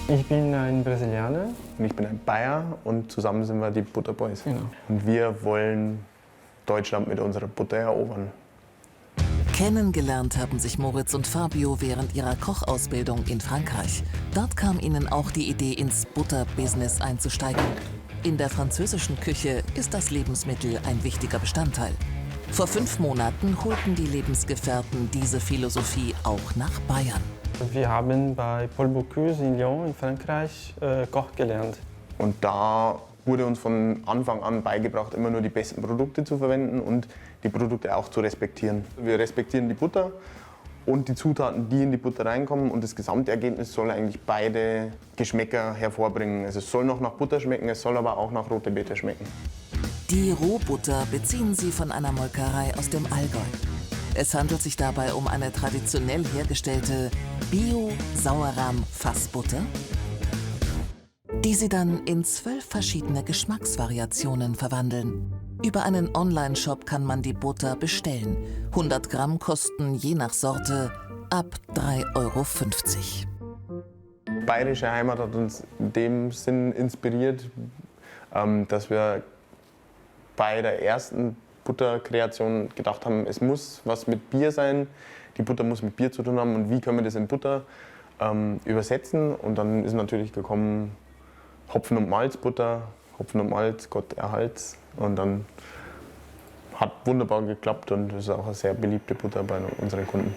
Ich bin ein Brasilianer. Und ich bin ein Bayer und zusammen sind wir die Butterboys. Genau. Und wir wollen Deutschland mit unserer Butter erobern. Kennengelernt haben sich Moritz und Fabio während ihrer Kochausbildung in Frankreich. Dort kam ihnen auch die Idee, ins Butterbusiness einzusteigen. In der französischen Küche ist das Lebensmittel ein wichtiger Bestandteil. Vor 5 Monaten holten die Lebensgefährten diese Philosophie auch nach Bayern. Wir haben bei Paul Bocuse in Lyon in Frankreich Koch gelernt. Und da wurde uns von Anfang an beigebracht, immer nur die besten Produkte zu verwenden und die Produkte auch zu respektieren. Wir respektieren die Butter und die Zutaten, die in die Butter reinkommen. Und das Gesamtergebnis soll eigentlich beide Geschmäcker hervorbringen. Also es soll noch nach Butter schmecken, es soll aber auch nach Rote Beete schmecken. Die Rohbutter beziehen sie von einer Molkerei aus dem Allgäu. Es handelt sich dabei um eine traditionell hergestellte Bio-Sauerrahm-Fassbutter, die sie dann in 12 verschiedene Geschmacksvariationen verwandeln. Über einen Online-Shop kann man die Butter bestellen. 100 Gramm kosten je nach Sorte ab 3,50 €. Bayerische Heimat hat uns in dem Sinn inspiriert, dass wir bei der ersten Butterkreation gedacht haben, es muss was mit Bier sein, die Butter muss mit Bier zu tun haben und wie können wir das in Butter übersetzen? Und dann ist natürlich gekommen Hopfen- und Malzbutter, Hopfen und Malz, Gott erhalt's. Und dann hat wunderbar geklappt und ist auch eine sehr beliebte Butter bei unseren Kunden.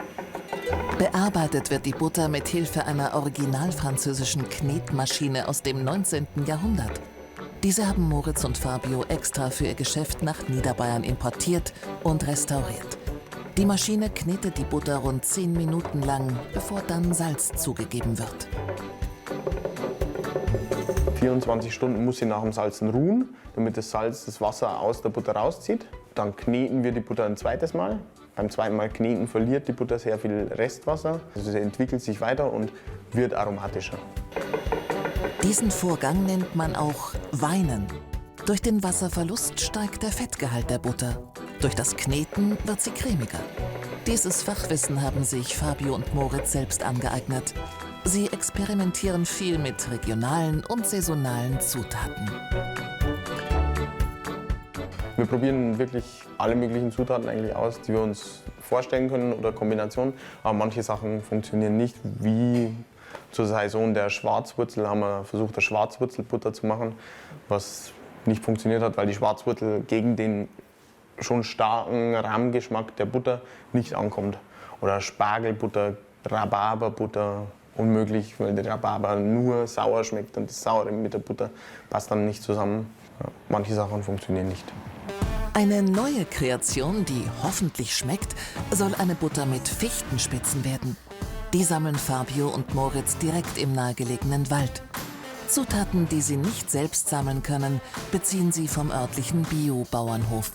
Bearbeitet wird die Butter mit Hilfe einer original französischen Knetmaschine aus dem 19. Jahrhundert. Diese haben Moritz und Fabio extra für ihr Geschäft nach Niederbayern importiert und restauriert. Die Maschine knetet die Butter rund 10 Minuten lang, bevor dann Salz zugegeben wird. 24 Stunden muss sie nach dem Salzen ruhen, damit das Salz das Wasser aus der Butter rauszieht. Dann kneten wir die Butter ein zweites Mal. Beim zweiten Mal kneten verliert die Butter sehr viel Restwasser. Also sie entwickelt sich weiter und wird aromatischer. Diesen Vorgang nennt man auch Weinen. Durch den Wasserverlust steigt der Fettgehalt der Butter. Durch das Kneten wird sie cremiger. Dieses Fachwissen haben sich Fabio und Moritz selbst angeeignet. Sie experimentieren viel mit regionalen und saisonalen Zutaten. Wir probieren wirklich alle möglichen Zutaten eigentlich aus, die wir uns vorstellen können oder Kombinationen. Aber manche Sachen funktionieren nicht, wie zur Saison der Schwarzwurzel haben wir versucht, eine Schwarzwurzelbutter zu machen, was nicht funktioniert hat, weil die Schwarzwurzel gegen den schon starken Rahmgeschmack der Butter nicht ankommt. Oder Spargelbutter, Rhabarberbutter, unmöglich, weil der Rhabarber nur sauer schmeckt und das Saure mit der Butter passt dann nicht zusammen. Ja, manche Sachen funktionieren nicht. Eine neue Kreation, die hoffentlich schmeckt, soll eine Butter mit Fichtenspitzen werden. Die sammeln Fabio und Moritz direkt im nahegelegenen Wald. Zutaten, die sie nicht selbst sammeln können, beziehen sie vom örtlichen Bio-Bauernhof.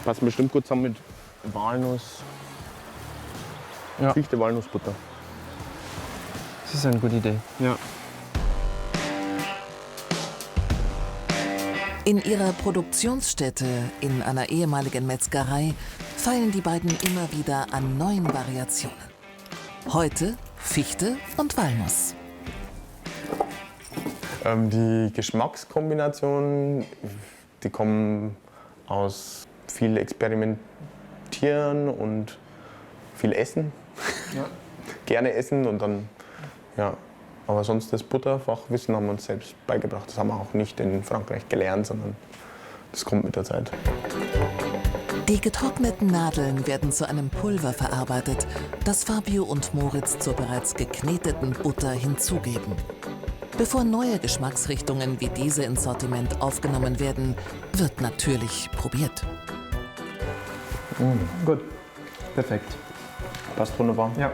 Passt bestimmt gut zusammen mit Walnuss. Ja. Fichte Walnussbutter. Das ist eine gute Idee. Ja. In ihrer Produktionsstätte in einer ehemaligen Metzgerei feilen die beiden immer wieder an neuen Variationen. Heute Fichte und Walnuss. Die Geschmackskombinationen, die kommen aus viel Experimentieren und viel Essen. Ja. Gerne essen und dann, ja. Aber sonst das Butterfachwissen haben wir uns selbst beigebracht. Das haben wir auch nicht in Frankreich gelernt, sondern das kommt mit der Zeit. Die getrockneten Nadeln werden zu einem Pulver verarbeitet, das Fabio und Moritz zur bereits gekneteten Butter hinzugeben. Bevor neue Geschmacksrichtungen wie diese ins Sortiment aufgenommen werden, wird natürlich probiert. Gut. Perfekt. Passt wunderbar. Ja.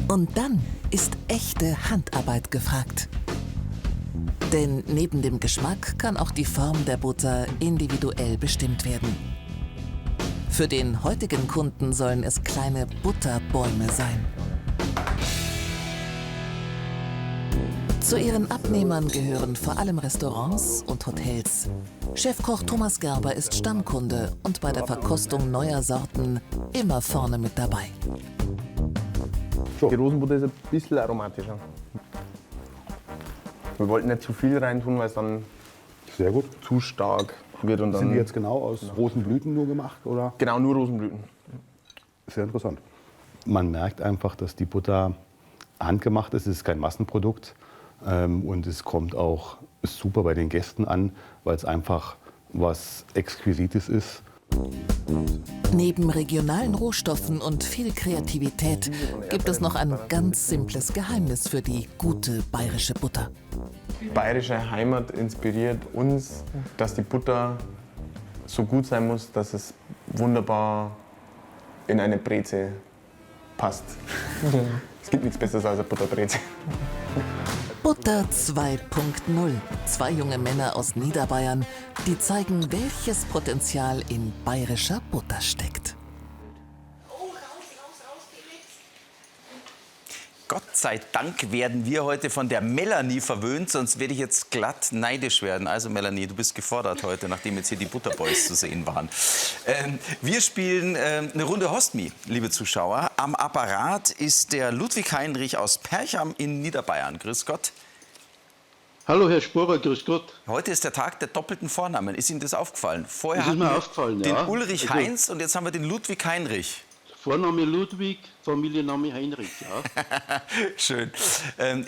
Und dann ist echte Handarbeit gefragt. Denn neben dem Geschmack kann auch die Form der Butter individuell bestimmt werden. Für den heutigen Kunden sollen es kleine Butterbäume sein. Zu ihren Abnehmern gehören vor allem Restaurants und Hotels. Chefkoch Thomas Gerber ist Stammkunde und bei der Verkostung neuer Sorten immer vorne mit dabei. Die Rosenbutter ist ein bisschen aromatischer. Wir wollten nicht zu viel reintun, weil es dann Sehr gut. zu stark wird. Und dann Sind die jetzt genau aus Rosenblüten nur gemacht, oder? Genau, nur Rosenblüten. Sehr interessant. Man merkt einfach, dass die Butter handgemacht ist. Es ist kein Massenprodukt. Und es kommt auch super bei den Gästen an, weil es einfach was Exquisites ist. Neben regionalen Rohstoffen und viel Kreativität gibt es noch ein ganz simples Geheimnis für die gute bayerische Butter. Bayerische Heimat inspiriert uns, dass die Butter so gut sein muss, dass es wunderbar in eine Breze passt. Genau. Es gibt nichts Besseres als eine Butterbreze. Butter 2.0. Zwei junge Männer aus Niederbayern, die zeigen, welches Potenzial in bayerischer Butter steckt. Gott sei Dank werden wir heute von der Melanie verwöhnt, sonst werde ich jetzt glatt neidisch werden. Also Melanie, du bist gefordert heute, nachdem jetzt hier die Butterboys zu sehen waren. Wir spielen eine Runde Host Me, liebe Zuschauer. Am Apparat ist der Ludwig Heinrich aus Percham in Niederbayern. Grüß Gott. Hallo Herr Sporer, grüß Gott. Heute ist der Tag der doppelten Vornamen. Ist Ihnen das aufgefallen? Vorher Das ist hatten mir wir aufgefallen, den ja. Ulrich Also- Heinz und jetzt haben wir den Ludwig Heinrich. Vorname Ludwig, Familienname Heinrich, ja. Schön.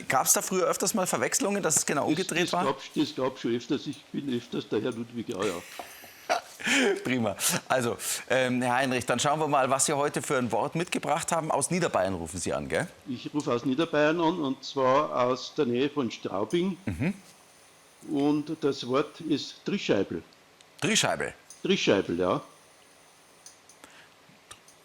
Gab es da früher öfters mal Verwechslungen, dass es genau umgedreht war? Das gab's schon öfters. Ich bin öfters der Herr Ludwig, ja, ja. Prima. Also, Herr Heinrich, dann schauen wir mal, was Sie heute für ein Wort mitgebracht haben. Aus Niederbayern rufen Sie an, gell? Ich rufe aus Niederbayern an und zwar aus der Nähe von Straubing. Und das Wort ist Trischeibel. Trischeibel? Trischeibel, ja.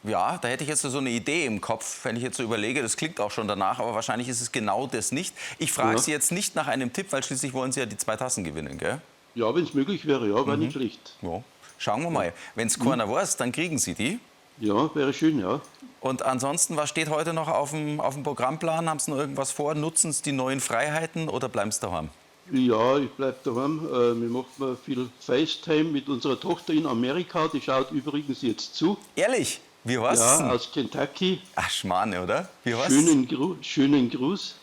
Ja, da hätte ich jetzt so eine Idee im Kopf, wenn ich jetzt so überlege, das klingt auch schon danach, aber wahrscheinlich ist es genau das nicht. Ich frage Ja. Sie jetzt nicht nach einem Tipp, weil schließlich wollen Sie ja die 2 Tassen gewinnen, gell? Ja, wenn es möglich wäre, ja, wäre nicht schlecht. Ja. Schauen wir mal. Wenn es keiner weiß, dann kriegen Sie die. Ja, wäre schön, ja. Und ansonsten, was steht heute noch auf dem Programmplan? Haben Sie noch irgendwas vor? Nutzen Sie die neuen Freiheiten oder bleiben Sie daheim? Ja, ich bleib daheim. Wir machen viel FaceTime mit unserer Tochter in Amerika. Die schaut übrigens jetzt zu. Ehrlich? Wie heißt Ja, denn? aus Kentucky. Ach, Schmarrn, oder? Wie heißt Schönen Gruß.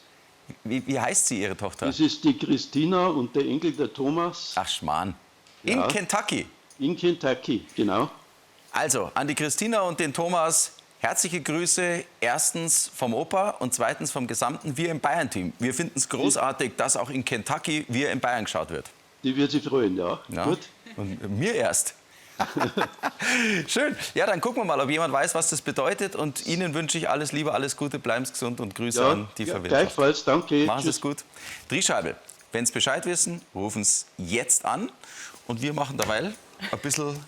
Wie heißt sie, Ihre Tochter? Das ist die Christina und der Enkel, der Thomas. Ach, Schmarrn. In Ja. Kentucky? In Kentucky, genau. Also, an die Christina und den Thomas, herzliche Grüße. Erstens vom Opa und zweitens vom gesamten Wir im Bayern-Team. Wir finden es großartig, dass auch in Kentucky Wir im Bayern geschaut wird. Die wird sich freuen, ja. Ja. Gut. Und mir erst. Schön. Ja, dann gucken wir mal, ob jemand weiß, was das bedeutet. Und Ihnen wünsche ich alles Liebe, alles Gute, bleiben Sie gesund und Grüße Ja, an die ja, Verwandtschaft. gleichfalls, danke. Machen Sie es Tschüss. gut. Driescheibel. Wenn Sie Bescheid wissen, rufen Sie jetzt an. Und wir machen derweil ein bisschen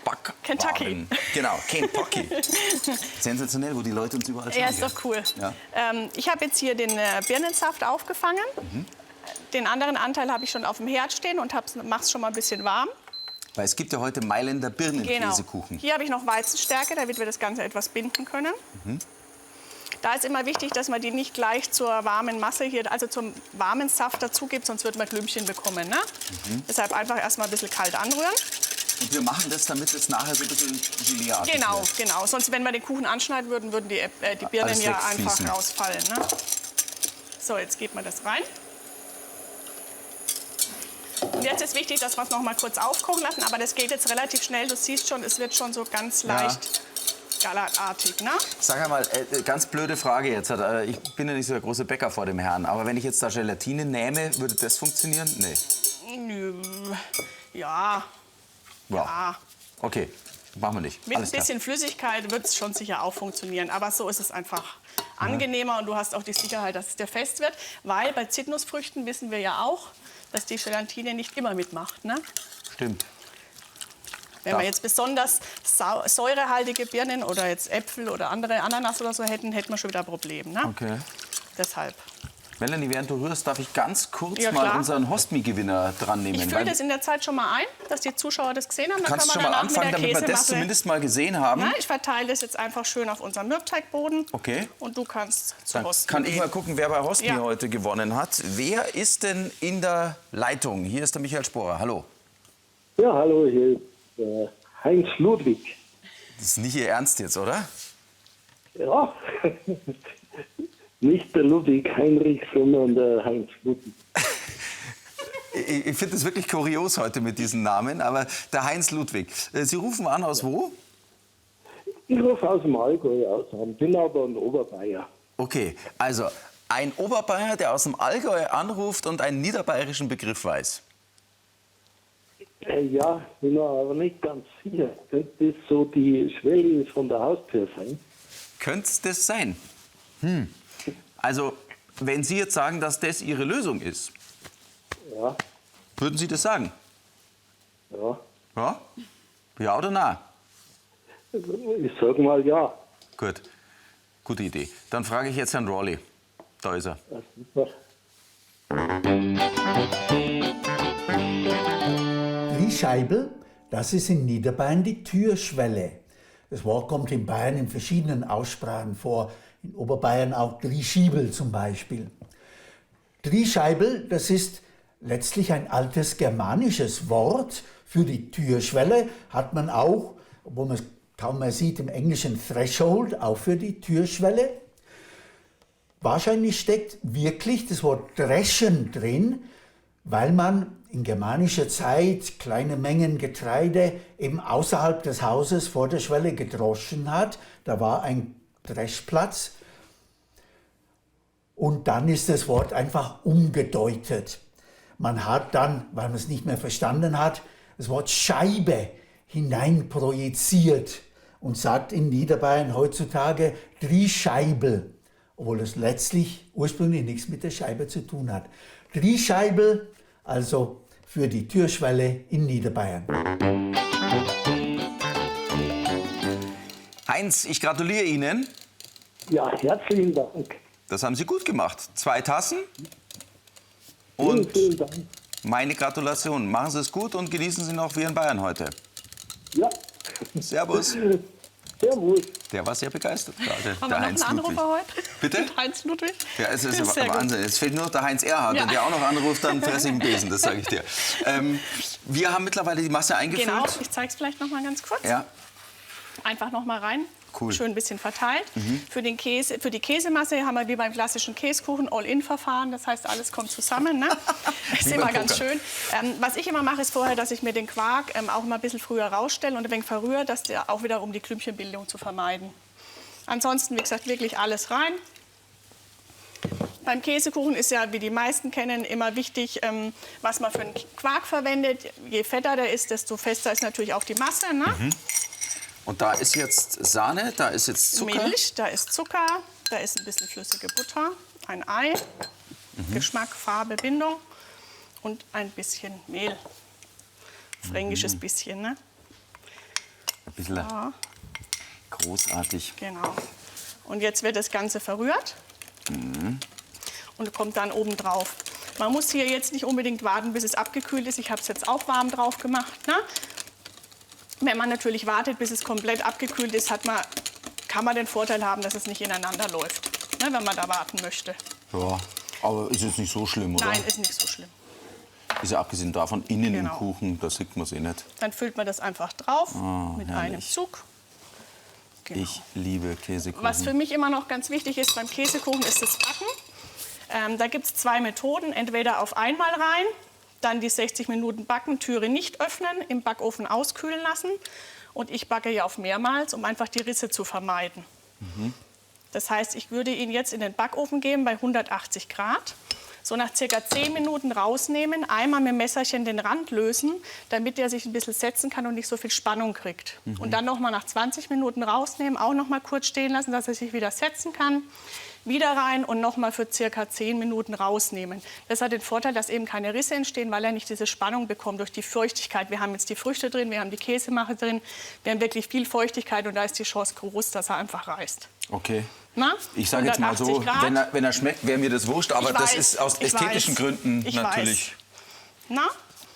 Backwaren. Kentucky. Genau, Kentucky. Sensationell, wo die Leute uns überall schauen. Ja, ist doch cool. Ja. Ich habe jetzt hier den Birnensaft aufgefangen. Mhm. Den anderen Anteil habe ich schon auf dem Herd stehen und mache es schon mal ein bisschen warm. Weil es gibt ja heute Mailänder Birnenkäsekuchen. Genau. Hier habe ich noch Weizenstärke, damit wir das Ganze etwas binden können. Mhm. Da ist immer wichtig, dass man die nicht gleich zur warmen Masse hier, also zum warmen Saft dazu gibt, sonst wird man Klümpchen bekommen. Ne? Mhm. Deshalb einfach erstmal ein bisschen kalt anrühren. Und wir machen das, damit es nachher so ein bisschen Gelee-artig Genau, wird. genau. Sonst, wenn wir den Kuchen anschneiden würden, würden die Birnen Alles ja wegfließen. einfach rausfallen. Ne? So, jetzt gibt man das rein. Und jetzt ist wichtig, dass wir es noch mal kurz aufkochen lassen, aber das geht jetzt relativ schnell. Du siehst schon, es wird schon so ganz Ja. leicht galatartig. Ne? Sag einmal, ganz blöde Frage jetzt. Ich bin ja nicht so der große Bäcker vor dem Herrn, aber wenn ich jetzt da Gelatine nähme, würde das funktionieren? Nee. Nö, Ja, Ja. ja. Okay, machen wir nicht. Mit Alles ein klar. bisschen Flüssigkeit wird es schon sicher auch funktionieren. Aber so ist es einfach angenehmer und du hast auch die Sicherheit, dass es dir fest wird. Weil bei Zitrusfrüchten wissen wir ja auch, dass die Gelatine nicht immer mitmacht. Ne? Stimmt. Wenn wir jetzt besonders säurehaltige Birnen oder jetzt Äpfel oder andere Ananas oder so hätten, hätten wir schon wieder ein Problem. Ne? Okay. Deshalb. Melanie, während du rührst, darf ich ganz kurz Ja, mal klar. unseren Hostmi-Gewinner dran nehmen. Ich fülle weil das in der Zeit schon mal ein, dass die Zuschauer das gesehen haben. du Dann kannst kann schon man mal danach mit anfangen, der damit wir das Käsemasse- zumindest mal gesehen haben. Na, ich verteile das jetzt einfach schön auf unserem Mürbteigboden. Okay. Und du kannst zu Dann Hostmi kann ich gehen. mal gucken, wer bei Hostmi Ja. heute gewonnen hat. Wer ist denn in der Leitung? Hier ist der Michael Sporer. Hallo. Ja, hallo, hier ist Heinz Ludwig. Das ist nicht Ihr Ernst jetzt, oder? Ja, nicht der Ludwig Heinrich, sondern der Heinz Ludwig. Ich finde es wirklich kurios heute mit diesen Namen, aber der Heinz Ludwig. Sie rufen an aus wo? Ich rufe aus dem Allgäu aus an, bin aber ein Oberbayer. Okay, also ein Oberbayer, der aus dem Allgäu anruft und einen niederbayerischen Begriff weiß. Ja, bin mir aber nicht ganz sicher. Könnte das so die Schwelle von der Haustür sein? Könnte es das sein? Hm. Also, wenn Sie jetzt sagen, dass das Ihre Lösung ist, Ja. würden Sie das sagen? Ja. Ja? Ja oder na? Ich sag mal ja. Gut. Gute Idee. Dann frage ich jetzt Herrn Rawley. Da ist er. Super. Driescheibel, das ist in Niederbayern die Türschwelle. Das Wort kommt in Bayern in verschiedenen Aussprachen vor. In Oberbayern auch Drieschiebel zum Beispiel. Driescheibel, das ist letztlich ein altes germanisches Wort für die Türschwelle, hat man auch, obwohl man es kaum mehr sieht, im Englischen Threshold, auch für die Türschwelle. Wahrscheinlich steckt wirklich das Wort dreschen drin, weil man in germanischer Zeit kleine Mengen Getreide eben außerhalb des Hauses vor der Schwelle gedroschen hat. Da war ein Dreschplatz. Und dann ist das Wort einfach umgedeutet. Man hat dann, weil man es nicht mehr verstanden hat, das Wort Scheibe hineinprojiziert und sagt in Niederbayern heutzutage Driescheibel, obwohl es letztlich ursprünglich nichts mit der Scheibe zu tun hat. Driescheibel, also für die Türschwelle in Niederbayern. Heinz, ich gratuliere Ihnen. Ja, herzlichen Dank. Das haben Sie gut gemacht. 2 Tassen. Und vielen Dank. meine Gratulation. Machen Sie es gut und genießen Sie noch wie in Bayern heute. Ja. Servus. Servus. Der war sehr begeistert gerade. Haben der wir noch Heinz einen Ludwig. Anrufer heute? Bitte? Heinz Ludwig? Ja, es ist Sehr gut. Wahnsinn. Jetzt fehlt nur noch der Heinz Erhardt. Ja. Wenn der auch noch anruft, dann fresse ich einen Besen, das sage ich dir. Wir haben mittlerweile die Masse eingefüllt. Genau, ich zeige es vielleicht noch mal ganz kurz. Ja. Einfach noch mal rein. Cool. Schön ein bisschen verteilt. Mhm. Für, den Käse, für die Käsemasse haben wir wie beim klassischen Käsekuchen All-In-Verfahren. Das heißt, alles kommt zusammen. Ne? Ist Wie immer beim ganz Pokern. schön. Was ich immer mache, ist vorher, dass ich mir den Quark auch mal ein bisschen früher rausstelle und ein wenig verrühre, dass der auch wieder um die Klümpchenbildung zu vermeiden. Ansonsten, wie gesagt, wirklich alles rein. Beim Käsekuchen ist ja, wie die meisten kennen, immer wichtig, was man für einen Quark verwendet. Je fetter der ist, desto fester ist natürlich auch die Masse. Ne? Mhm. Und da ist jetzt Sahne, da ist jetzt Zucker. Milch, da ist Zucker, da ist ein bisschen flüssige Butter, ein Ei, Mhm. Geschmack, Farbe, Bindung. Und ein bisschen Mehl. Fränkisches bisschen, ne? Ein bisschen Ja, großartig. genau. Und jetzt wird das Ganze verrührt und kommt dann oben drauf. Man muss hier jetzt nicht unbedingt warten, bis es abgekühlt ist. Ich habe es jetzt auch warm drauf gemacht. Ne? Wenn man natürlich wartet, bis es komplett abgekühlt ist, kann man den Vorteil haben, dass es nicht ineinander läuft, ne, wenn man da warten möchte. Ja, aber ist jetzt nicht so schlimm, oder? Nein, ist nicht so schlimm. Ist ja abgesehen davon innen Genau. im Kuchen, da sieht man es eh nicht. Dann füllt man das einfach drauf Ah, mit herrlich. einem Zug. Ich liebe Käsekuchen. Was für mich immer noch ganz wichtig ist beim Käsekuchen, ist das Backen. Da gibt es zwei Methoden. Entweder auf einmal rein, dann die 60 Minuten backen, Türe nicht öffnen, im Backofen auskühlen lassen. Und ich backe ja auf mehrmals, um einfach die Risse zu vermeiden. Das heißt, ich würde ihn jetzt in den Backofen geben bei 180 Grad. So nach circa 10 Minuten rausnehmen, einmal mit dem Messerchen den Rand lösen, damit der sich ein bisschen setzen kann und nicht so viel Spannung kriegt. Und dann noch mal nach 20 Minuten rausnehmen, auch noch mal kurz stehen lassen, dass er sich wieder setzen kann. Wieder rein und noch mal für circa 10 Minuten rausnehmen. Das hat den Vorteil, dass eben keine Risse entstehen, weil er nicht diese Spannung bekommt durch die Feuchtigkeit. Wir haben jetzt die Früchte drin, wir haben die Käsemache drin, wir haben wirklich viel Feuchtigkeit und da ist die Chance groß, dass er einfach reißt. Okay. Na? Ich sage jetzt mal so, 180 Grad. wenn er schmeckt, wäre mir das wurscht, aber Ich das weiß, ist aus ich ästhetischen weiß, Gründen ich natürlich. Weiß. Na?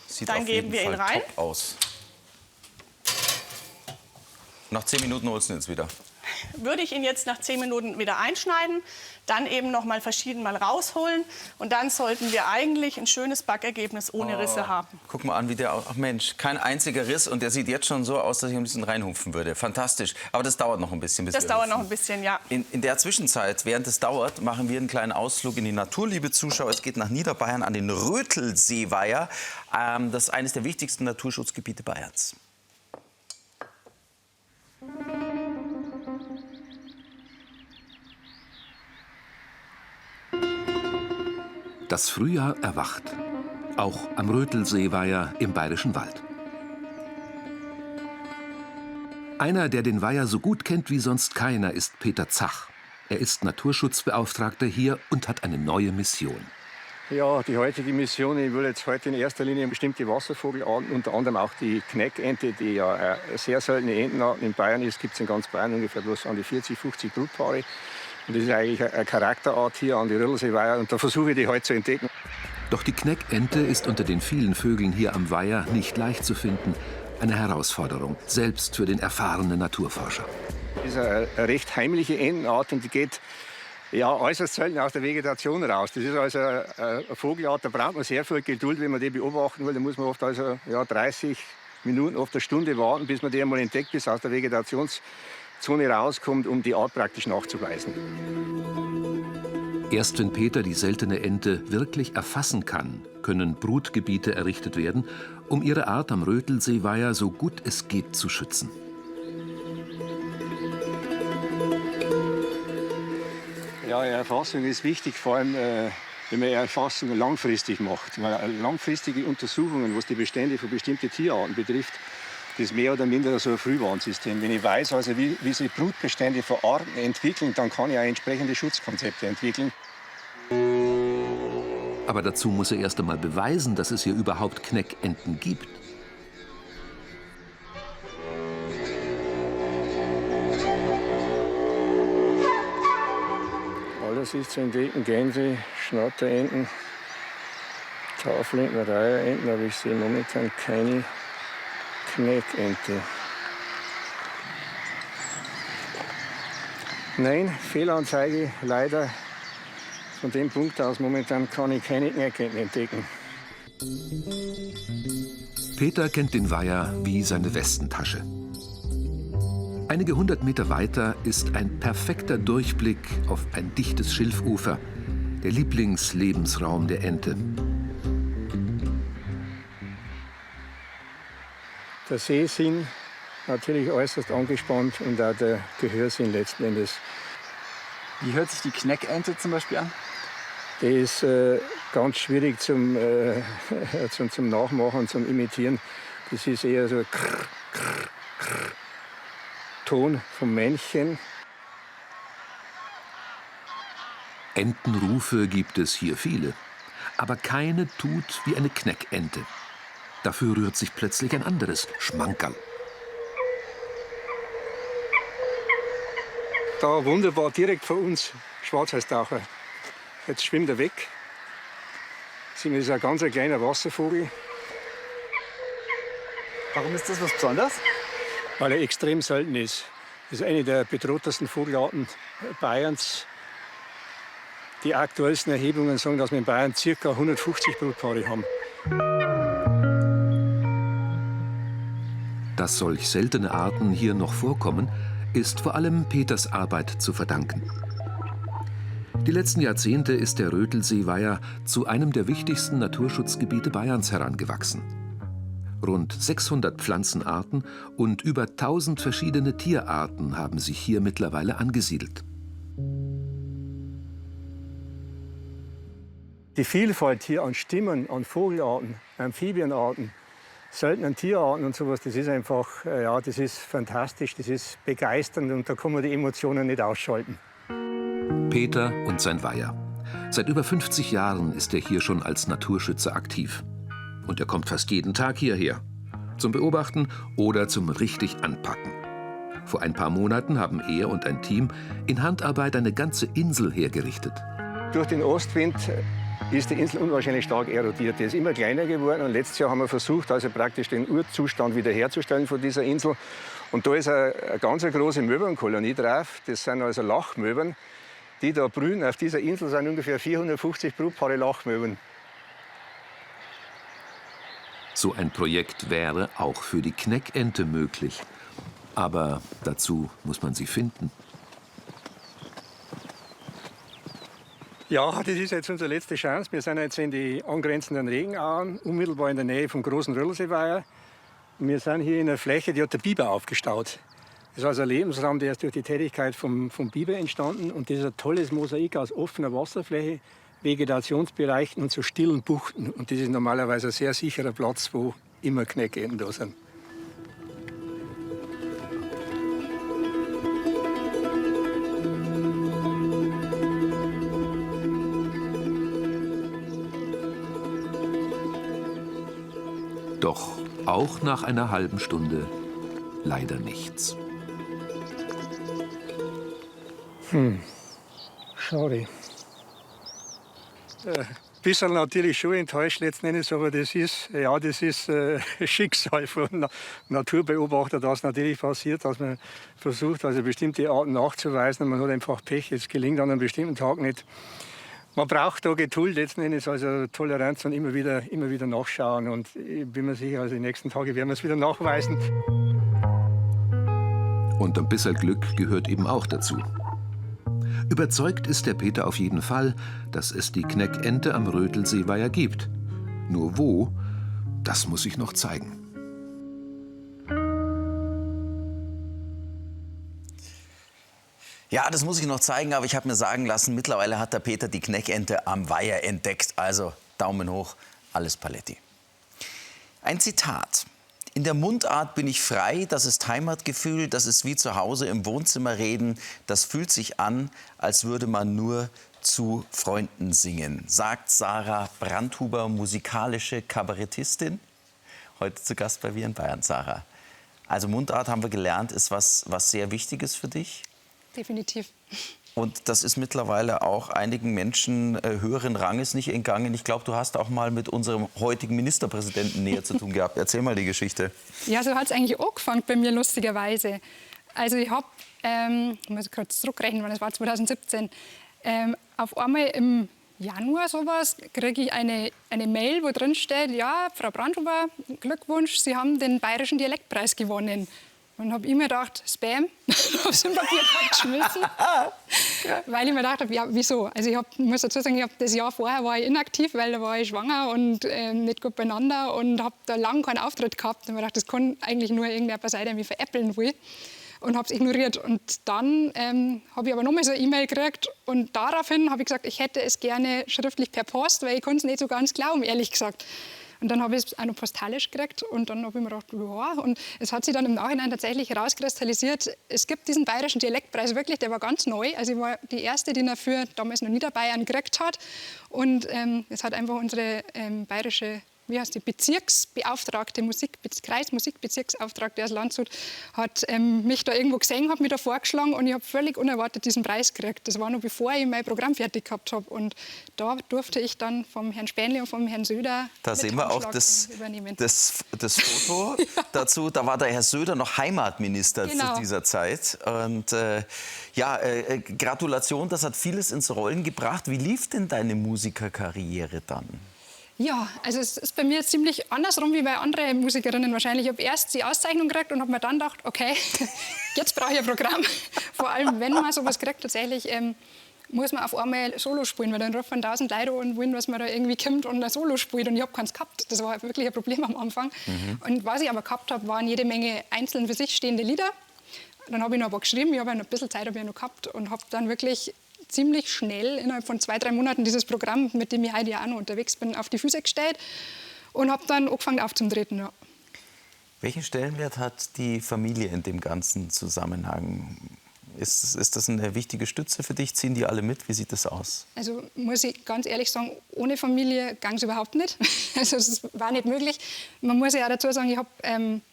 Sieht Dann auf geben jeden wir ihn Fall rein. top aus. Nach 10 Minuten holst du ihn jetzt wieder. Würde ich ihn jetzt nach 10 Minuten wieder einschneiden, dann eben noch mal verschieden mal rausholen und dann sollten wir eigentlich ein schönes Backergebnis ohne Risse haben. Guck mal an, wie der aus. Ach Mensch, kein einziger Riss und der sieht jetzt schon so aus, dass ich ein bisschen reinhupfen würde. Fantastisch. Aber das dauert noch ein bisschen. Bis Das wir dauert hupfen. noch ein bisschen, ja. In der Zwischenzeit, während es dauert, machen wir einen kleinen Ausflug in die Natur, liebe Zuschauer. Es geht nach Niederbayern an den Rötelseeweiher. Das ist eines der wichtigsten Naturschutzgebiete Bayerns. Das Frühjahr erwacht. Auch am Rötelseeweiher im Bayerischen Wald. Einer, der den Weiher so gut kennt wie sonst keiner, ist Peter Zach. Er ist Naturschutzbeauftragter hier und hat eine neue Mission. Ja, die heutige Mission, ich will jetzt heute in erster Linie bestimmte Wasservogelarten, unter anderem auch die Kneckente, die ja eine sehr seltene Entenart in Bayern ist, gibt es in ganz Bayern ungefähr bloß an die 40, 50 Brutpaare. Und das ist eigentlich eine Charakterart hier an die Rödelseeweiher und da versuche ich die heute zu entdecken. Doch die Kneckente ist unter den vielen Vögeln hier am Weiher nicht leicht zu finden. Eine Herausforderung, selbst für den erfahrenen Naturforscher. Das ist eine recht heimliche Entenart und die geht ja, äußerst selten aus der Vegetation raus. Das ist also eine Vogelart, da braucht man sehr viel Geduld, wenn man die beobachten will. Da muss man oft also, ja, 30 Minuten, oft eine Stunde warten, bis man die einmal entdeckt, bis aus der Vegetationszone rauskommt, um die Art praktisch nachzuweisen. Erst wenn Peter die seltene Ente wirklich erfassen kann, können Brutgebiete errichtet werden, um ihre Art am Rötelseeweiher so gut es geht zu schützen. Ja, Erfassung ist wichtig, vor allem wenn man Erfassung langfristig macht. Weil langfristige Untersuchungen, was die Bestände von bestimmten Tierarten betrifft, das ist mehr oder minder so ein Frühwarnsystem. Wenn ich weiß, also wie sich Brutbestände von Arten entwickeln, dann kann ich auch entsprechende Schutzkonzepte entwickeln. Aber dazu muss er erst einmal beweisen, dass es hier überhaupt Kneckenten gibt. Alles ist zu entdecken, Gänse, Schnatterenten, Tafelenten, Reiherenten, aber ich sehe momentan keine Kneckente. Nein, Fehlanzeige, leider. Von dem Punkt aus momentan kann ich keine Kneckenten entdecken. Peter kennt den Weiher wie seine Westentasche. Einige hundert Meter weiter ist ein perfekter Durchblick auf ein dichtes Schilfufer, der Lieblingslebensraum der Ente. Der Sehsinn natürlich äußerst angespannt und auch der Gehörsinn letzten Endes. Wie hört sich die Kneckente zum Beispiel an? Die ist ganz schwierig zum Nachmachen, zum Imitieren. Das ist eher so krr, krr, krr. Ton vom Männchen. Entenrufe gibt es hier viele. Aber keine tut wie eine Knäckente. Dafür rührt sich plötzlich ein anderes Schmankerl. Da wunderbar direkt vor uns Schwarzhalstaucher. Jetzt schwimmt er weg. Das ist ein ganz kleiner Wasservogel. Warum ist das was Besonderes? Weil er extrem selten ist. Das ist eine der bedrohtesten Vogelarten Bayerns. Die aktuellsten Erhebungen sagen, dass wir in Bayern ca. 150 Brutpaare haben. Dass solch seltene Arten hier noch vorkommen, ist vor allem Peters Arbeit zu verdanken. Die letzten Jahrzehnte ist der Rötelseeweiher zu einem der wichtigsten Naturschutzgebiete Bayerns herangewachsen. Rund 600 Pflanzenarten und über 1000 verschiedene Tierarten haben sich hier mittlerweile angesiedelt. Die Vielfalt hier an Stimmen, an Vogelarten, Amphibienarten, seltenen Tierarten und sowas, das ist einfach, ja, das ist fantastisch, das ist begeisternd und da kann man die Emotionen nicht ausschalten. Peter und sein Weiher. Seit über 50 Jahren ist er hier schon als Naturschützer aktiv. Und er kommt fast jeden Tag hierher. Zum Beobachten oder zum richtig Anpacken. Vor ein paar Monaten haben er und ein Team in Handarbeit eine ganze Insel hergerichtet. Durch den Ostwind ist die Insel unwahrscheinlich stark erodiert. Die ist immer kleiner geworden und letztes Jahr haben wir versucht, also praktisch den Urzustand wiederherzustellen von dieser Insel. Und da ist eine ganz große Möwenkolonie drauf. Das sind also Lachmöwen, die da brühen. Auf dieser Insel sind ungefähr 450 Brutpaare Lachmöwen. So ein Projekt wäre auch für die Knäckente möglich. Aber dazu muss man sie finden. Ja, das ist jetzt unsere letzte Chance. Wir sind jetzt in die angrenzenden Regenauen, unmittelbar in der Nähe vom großen Rödelseeweiher. Wir sind hier in einer Fläche, die hat der Biber aufgestaut. Das ist also ein Lebensraum, der ist durch die Tätigkeit vom Biber entstanden. Und das ist ein tolles Mosaik aus offener Wasserfläche, Vegetationsbereichen und so stillen Buchten. Und das ist normalerweise ein sehr sicherer Platz, wo immer Knäckenten da sind. Doch auch nach einer halben Stunde leider nichts. Schade. Bisschen natürlich schon enttäuscht letzten Endes, aber das ist, ja, das ist Schicksal von Naturbeobachter, dass natürlich passiert, dass man versucht, also bestimmte Arten nachzuweisen und man hat einfach Pech, es gelingt an einem bestimmten Tag nicht. Man braucht da Geduld letzten Endes, also Toleranz und immer wieder nachschauen. Und ich bin mir sicher, also die nächsten Tage werden wir es wieder nachweisen. Und ein bisschen Glück gehört eben auch dazu. Überzeugt ist der Peter auf jeden Fall, dass es die Knäckente am Rötelseeweiher gibt. Nur wo, das muss sich noch zeigen. Ja, das muss ich noch zeigen, aber ich habe mir sagen lassen, mittlerweile hat der Peter die Knäckente am Weiher entdeckt. Also Daumen hoch, alles Paletti. Ein Zitat. In der Mundart bin ich frei, das ist Heimatgefühl, das ist wie zu Hause im Wohnzimmer reden. Das fühlt sich an, als würde man nur zu Freunden singen, sagt Sarah Brandhuber, musikalische Kabarettistin. Heute zu Gast bei Wir in Bayern, Sarah. Also Mundart, haben wir gelernt, ist was sehr Wichtiges für dich. Definitiv. Und das ist mittlerweile auch einigen Menschen höheren Ranges nicht entgangen. Ich glaube, du hast auch mal mit unserem heutigen Ministerpräsidenten näher zu tun gehabt. Erzähl mal die Geschichte. Ja, so hat es eigentlich angefangen bei mir, lustigerweise. Also ich habe, ich muss kurz zurückrechnen, weil das war 2017, auf einmal im Januar sowas kriege ich eine Mail, wo drin steht, ja, Frau Brandhuber, Glückwunsch, Sie haben den Bayerischen Dialektpreis gewonnen. Und habe ich mir gedacht, Spam, habe es im Papierkorb geschmissen, weil ich mir gedacht habe, ja, wieso? Also ich muss dazu sagen, das Jahr vorher war ich inaktiv, weil da war ich schwanger und nicht gut beieinander und habe da lange keinen Auftritt gehabt. Und mir gedacht, das kann eigentlich nur irgendjemand sein, der mich veräppeln will. Und habe es ignoriert. Und dann habe ich aber nochmal so eine E-Mail gekriegt und daraufhin habe ich gesagt, ich hätte es gerne schriftlich per Post, weil ich konnte es nicht so ganz glauben, ehrlich gesagt. Und dann habe ich es auch noch postalisch gekriegt und dann habe ich mir gedacht, ja. Und es hat sich dann im Nachhinein tatsächlich herauskristallisiert, es gibt diesen bayerischen Dialektpreis wirklich, der war ganz neu. Also ich war die Erste, die ihn dafür damals noch Niederbayern gekriegt hat. Und es hat einfach unsere bayerische, wie heißt die, Bezirksbeauftragte, Kreismusikbezirksauftragte aus Landshut, hat mich da irgendwo gesehen, hat mich da vorgeschlagen und ich habe völlig unerwartet diesen Preis gekriegt. Das war noch bevor ich mein Programm fertig gehabt habe. Und da durfte ich dann vom Herrn Spänle und vom Herrn Söder Da sehen wir auch das, übernehmen. das Foto dazu. Da war der Herr Söder noch Heimatminister Genau. zu dieser Zeit. Und Gratulation, das hat vieles ins Rollen gebracht. Wie lief denn deine Musikerkarriere dann? Ja, also es ist bei mir ziemlich andersrum wie bei anderen Musikerinnen wahrscheinlich. Ich habe erst die Auszeichnung gekriegt und habe mir dann gedacht, okay, jetzt brauche ich ein Programm. Vor allem, wenn man sowas kriegt, tatsächlich muss man auf einmal Solo spielen, weil dann rufen 1000 Leute und wollen, was man da irgendwie kommt und ein Solo spielt. Und ich habe keins gehabt. Das war wirklich ein Problem am Anfang. Und was ich aber gehabt habe, waren jede Menge einzeln für sich stehende Lieder. Dann habe ich noch ein paar geschrieben, ich habe ja noch ein bisschen Zeit habe ich noch gehabt und habe dann wirklich ziemlich schnell innerhalb von 2, 3 Monaten dieses Programm, mit dem ich heute ja auch noch unterwegs bin, auf die Füße gestellt und habe dann angefangen aufzutreten. Ja. Welchen Stellenwert hat die Familie in dem ganzen Zusammenhang? Ist das eine wichtige Stütze für dich? Ziehen die alle mit? Wie sieht das aus? Also muss ich ganz ehrlich sagen, ohne Familie ging es überhaupt nicht. Also es war nicht möglich. Man muss ja auch dazu sagen, ich hab,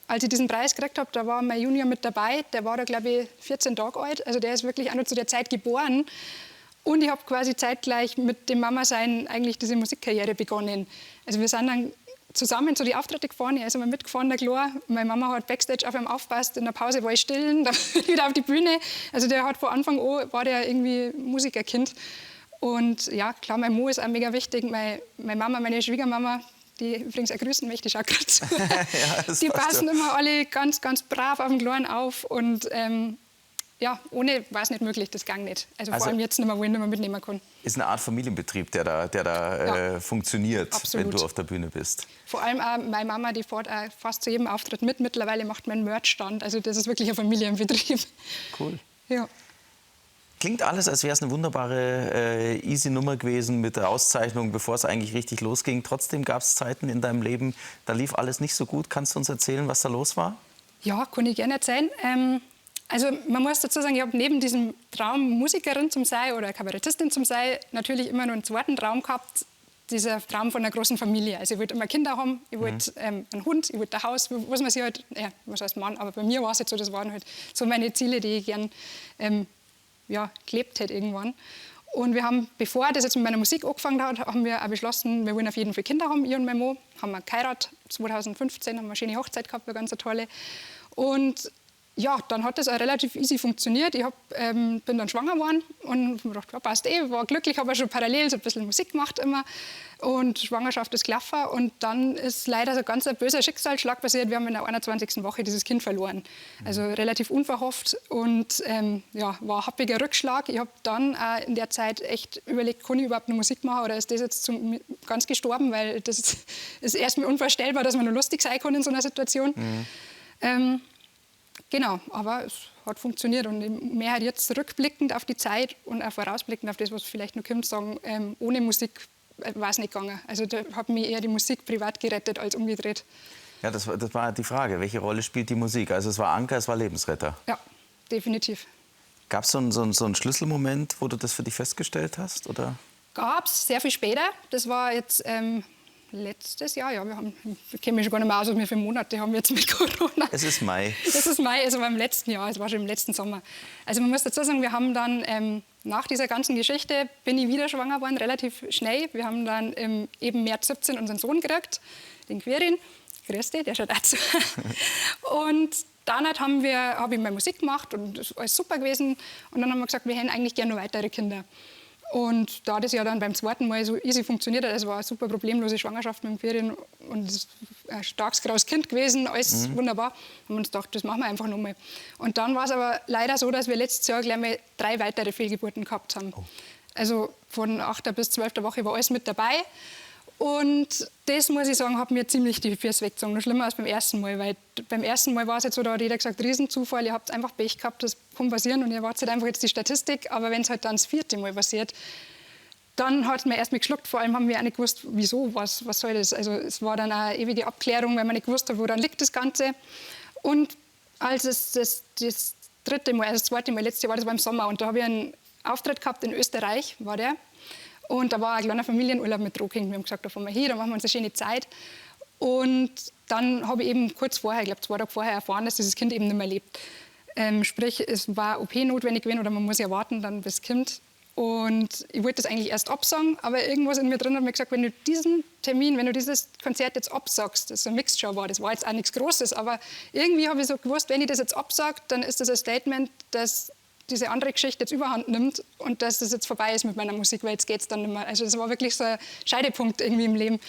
als ich diesen Preis gekriegt habe, da war mein Junior mit dabei. Der war da, glaube ich, 14 Tage alt. Also der ist wirklich auch noch zu der Zeit geboren. Und ich habe quasi zeitgleich mit dem Mama-Sein eigentlich diese Musikkarriere begonnen. Also wir sind dann zusammen zu den Auftritten gefahren. Er ist immer mitgefahren, der Chlor. Meine Mama hat Backstage auf ihm aufgepasst. In der Pause war ich still, dann wieder auf die Bühne. Also der hat von Anfang an, war der irgendwie Musikerkind. Und ja, klar, mein Mo ist auch mega wichtig. Meine Mama, meine Schwiegermama, die übrigens auch grüßen möchte, ich auch gerade zu. Ja, das Die passt passen ja. immer alle ganz, ganz brav auf den Kleinen auf. Und ja, ohne war es nicht möglich, das ging nicht. Also vor allem jetzt nicht mehr, wo ich nicht mehr mitnehmen kann. Ist eine Art Familienbetrieb, der da, Ja. funktioniert, Absolut. wenn du auf der Bühne bist. Vor allem auch meine Mama, die fährt auch fast zu jedem Auftritt mit. Mittlerweile macht mein Merch-Stand. Also das ist wirklich ein Familienbetrieb. Cool. Ja. Klingt alles, als wäre es eine wunderbare, easy Nummer gewesen mit der Auszeichnung, bevor es eigentlich richtig losging. Trotzdem gab es Zeiten in deinem Leben, da lief alles nicht so gut. Kannst du uns erzählen, was da los war? Ja, kann ich gerne erzählen. Also man muss dazu sagen, ich habe neben diesem Traum, Musikerin zum sein oder Kabarettistin zum sein, natürlich immer noch einen zweiten Traum gehabt, dieser Traum von einer großen Familie. Also ich wollte immer Kinder haben, ich wollte einen Hund, ich wollte ein Haus, was man sich halt, ja, was heißt Mann, aber bei mir war es jetzt so, das waren halt so meine Ziele, die ich gern ja, gelebt hätte irgendwann. Und wir haben, bevor das jetzt mit meiner Musik angefangen hat, haben wir auch beschlossen, wir wollen auf jeden Fall Kinder haben, ich und mein Mo. Haben wir geheiratet, 2015 haben wir eine schöne Hochzeit gehabt, eine ganz tolle. Und ja, dann hat das auch relativ easy funktioniert. Ich bin dann schwanger geworden und hab mir gedacht, ja, passt eh, war glücklich, habe schon parallel so ein bisschen Musik gemacht immer. Und Schwangerschaft ist gelaufen und dann ist leider so ganz ein böser Schicksalsschlag passiert. Wir haben in der 21. Woche dieses Kind verloren. Also relativ unverhofft und ja, war ein happiger Rückschlag. Ich hab dann auch in der Zeit echt überlegt, kann ich überhaupt noch Musik machen oder ist das jetzt ganz gestorben, weil das ist erstmal unvorstellbar, dass man nur lustig sein kann in so einer Situation. Genau, aber es hat funktioniert und mehr halt jetzt rückblickend auf die Zeit und auch vorausblickend auf das, was vielleicht noch kommt, sagen, ohne Musik war es nicht gegangen. Also da hat mich eher die Musik privat gerettet als umgedreht. Ja, das war die Frage, welche Rolle spielt die Musik? Also es war Anker, es war Lebensretter. Ja, definitiv. Gab es so einen Schlüsselmoment, wo du das für dich festgestellt hast? Oder? Gab es, sehr viel später. Das war jetzt letztes Jahr, ja, ich kenne mich schon gar nicht mehr aus, was wir für Monate haben jetzt mit Corona. Es ist Mai. Es ist Mai, es war im letzten Jahr, es war schon im letzten Sommer. Also man muss dazu sagen, wir haben dann nach dieser ganzen Geschichte bin ich wieder schwanger geworden, relativ schnell. Wir haben dann im eben März 17 unseren Sohn gekriegt, den Quirin. Grüß dich, der schaut auch zu. Und dann habe ich meine Musik gemacht und das ist alles super gewesen. Und dann haben wir gesagt, wir hätten eigentlich gerne noch weitere Kinder. Und da das ja dann beim zweiten Mal so easy funktioniert hat, es war eine super problemlose Schwangerschaft mit dem Quirin und es ist ein starkes, graues Kind gewesen, alles wunderbar, haben wir uns gedacht, das machen wir einfach nochmal. Und dann war es aber leider so, dass wir letztes Jahr gleich mal 3 weitere Fehlgeburten gehabt haben. Oh. Also von 8. bis 12. Woche war alles mit dabei. Und das, muss ich sagen, hat mir ziemlich die Füße weggezogen. Noch schlimmer als beim ersten Mal. Weil beim ersten Mal war es jetzt so, da hat jeder gesagt, Riesenzufall, ihr habt einfach Pech gehabt, das kann passieren und ihr wartet einfach jetzt die Statistik. Aber wenn es halt dann das 4. Mal passiert, Dann hat mir erst mal geschluckt, vor allem haben wir auch nicht gewusst, wieso, was soll das. Also es war dann eine ewige Abklärung, weil man nicht gewusst hat, woran liegt das Ganze. Und als es das dritte Mal, also das zweite Mal, letztes Jahr war das war im Sommer, und da habe ich einen Auftritt gehabt in Österreich, war der. Und da war ein kleiner Familienurlaub mit Drohkind. Wir haben gesagt, da fahren wir hin, da machen wir uns eine schöne Zeit. Und dann habe ich eben kurz vorher, ich glaube 2 Tage vorher, erfahren, dass dieses Kind eben nicht mehr lebt. Sprich, es war OP notwendig gewesen oder man muss ja warten, dann bis Kind. Und ich wollte das eigentlich erst absagen, aber irgendwas in mir drin hat mir gesagt, wenn du diesen Termin, wenn du dieses Konzert jetzt absagst, das eine Mixed Show war, das war jetzt auch nichts Großes, aber irgendwie habe ich so gewusst, wenn ich das jetzt absage, dann ist das ein Statement, dass diese andere Geschichte jetzt überhand nimmt und dass das jetzt vorbei ist mit meiner Musik, weil jetzt geht's dann nicht mehr. Also das war wirklich so ein Scheidepunkt irgendwie im Leben.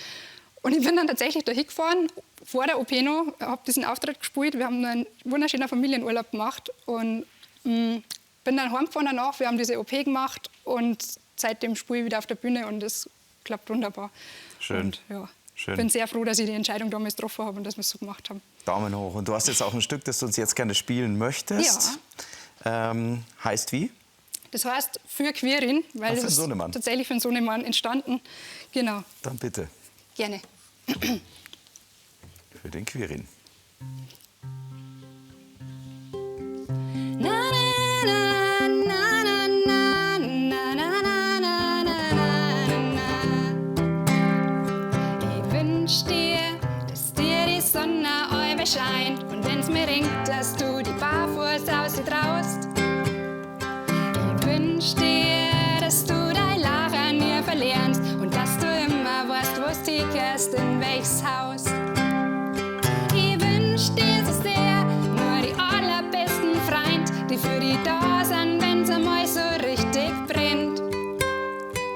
Und ich bin dann tatsächlich da hingefahren, vor der OP noch, habe diesen Auftritt gespielt, wir haben einen wunderschönen Familienurlaub gemacht und bin dann heimgefahren danach, wir haben diese OP gemacht und seitdem spiele ich wieder auf der Bühne und es klappt wunderbar. Schön. Und, ja, Schön. Bin sehr froh, dass ich die Entscheidung damals getroffen habe und dass wir es so gemacht haben. Daumen hoch. Und du hast jetzt auch ein Stück, das du uns jetzt gerne spielen möchtest. Ja. Heißt wie? Das heißt für Quirin, weil für das ist Sohnemann. tatsächlich für den Sohnemann entstanden. Genau. Dann bitte. Gerne. Für den Quirin. Na, na, na, na, na, na, na, na, na, na, na, na. Ich wünsch dir, dass dir die Sonne allweil scheint und wenn's mir ringt, dass du die barfuß aus traust. Ich wünsch dir, dass du dein Lachen nie verlernst und dass du immer weißt, wo's hinkehrst, in welches Haus. Ich wünsch dir so sehr, nur die allerbesten Freund, die für die da sind, wenn's einmal so richtig brennt.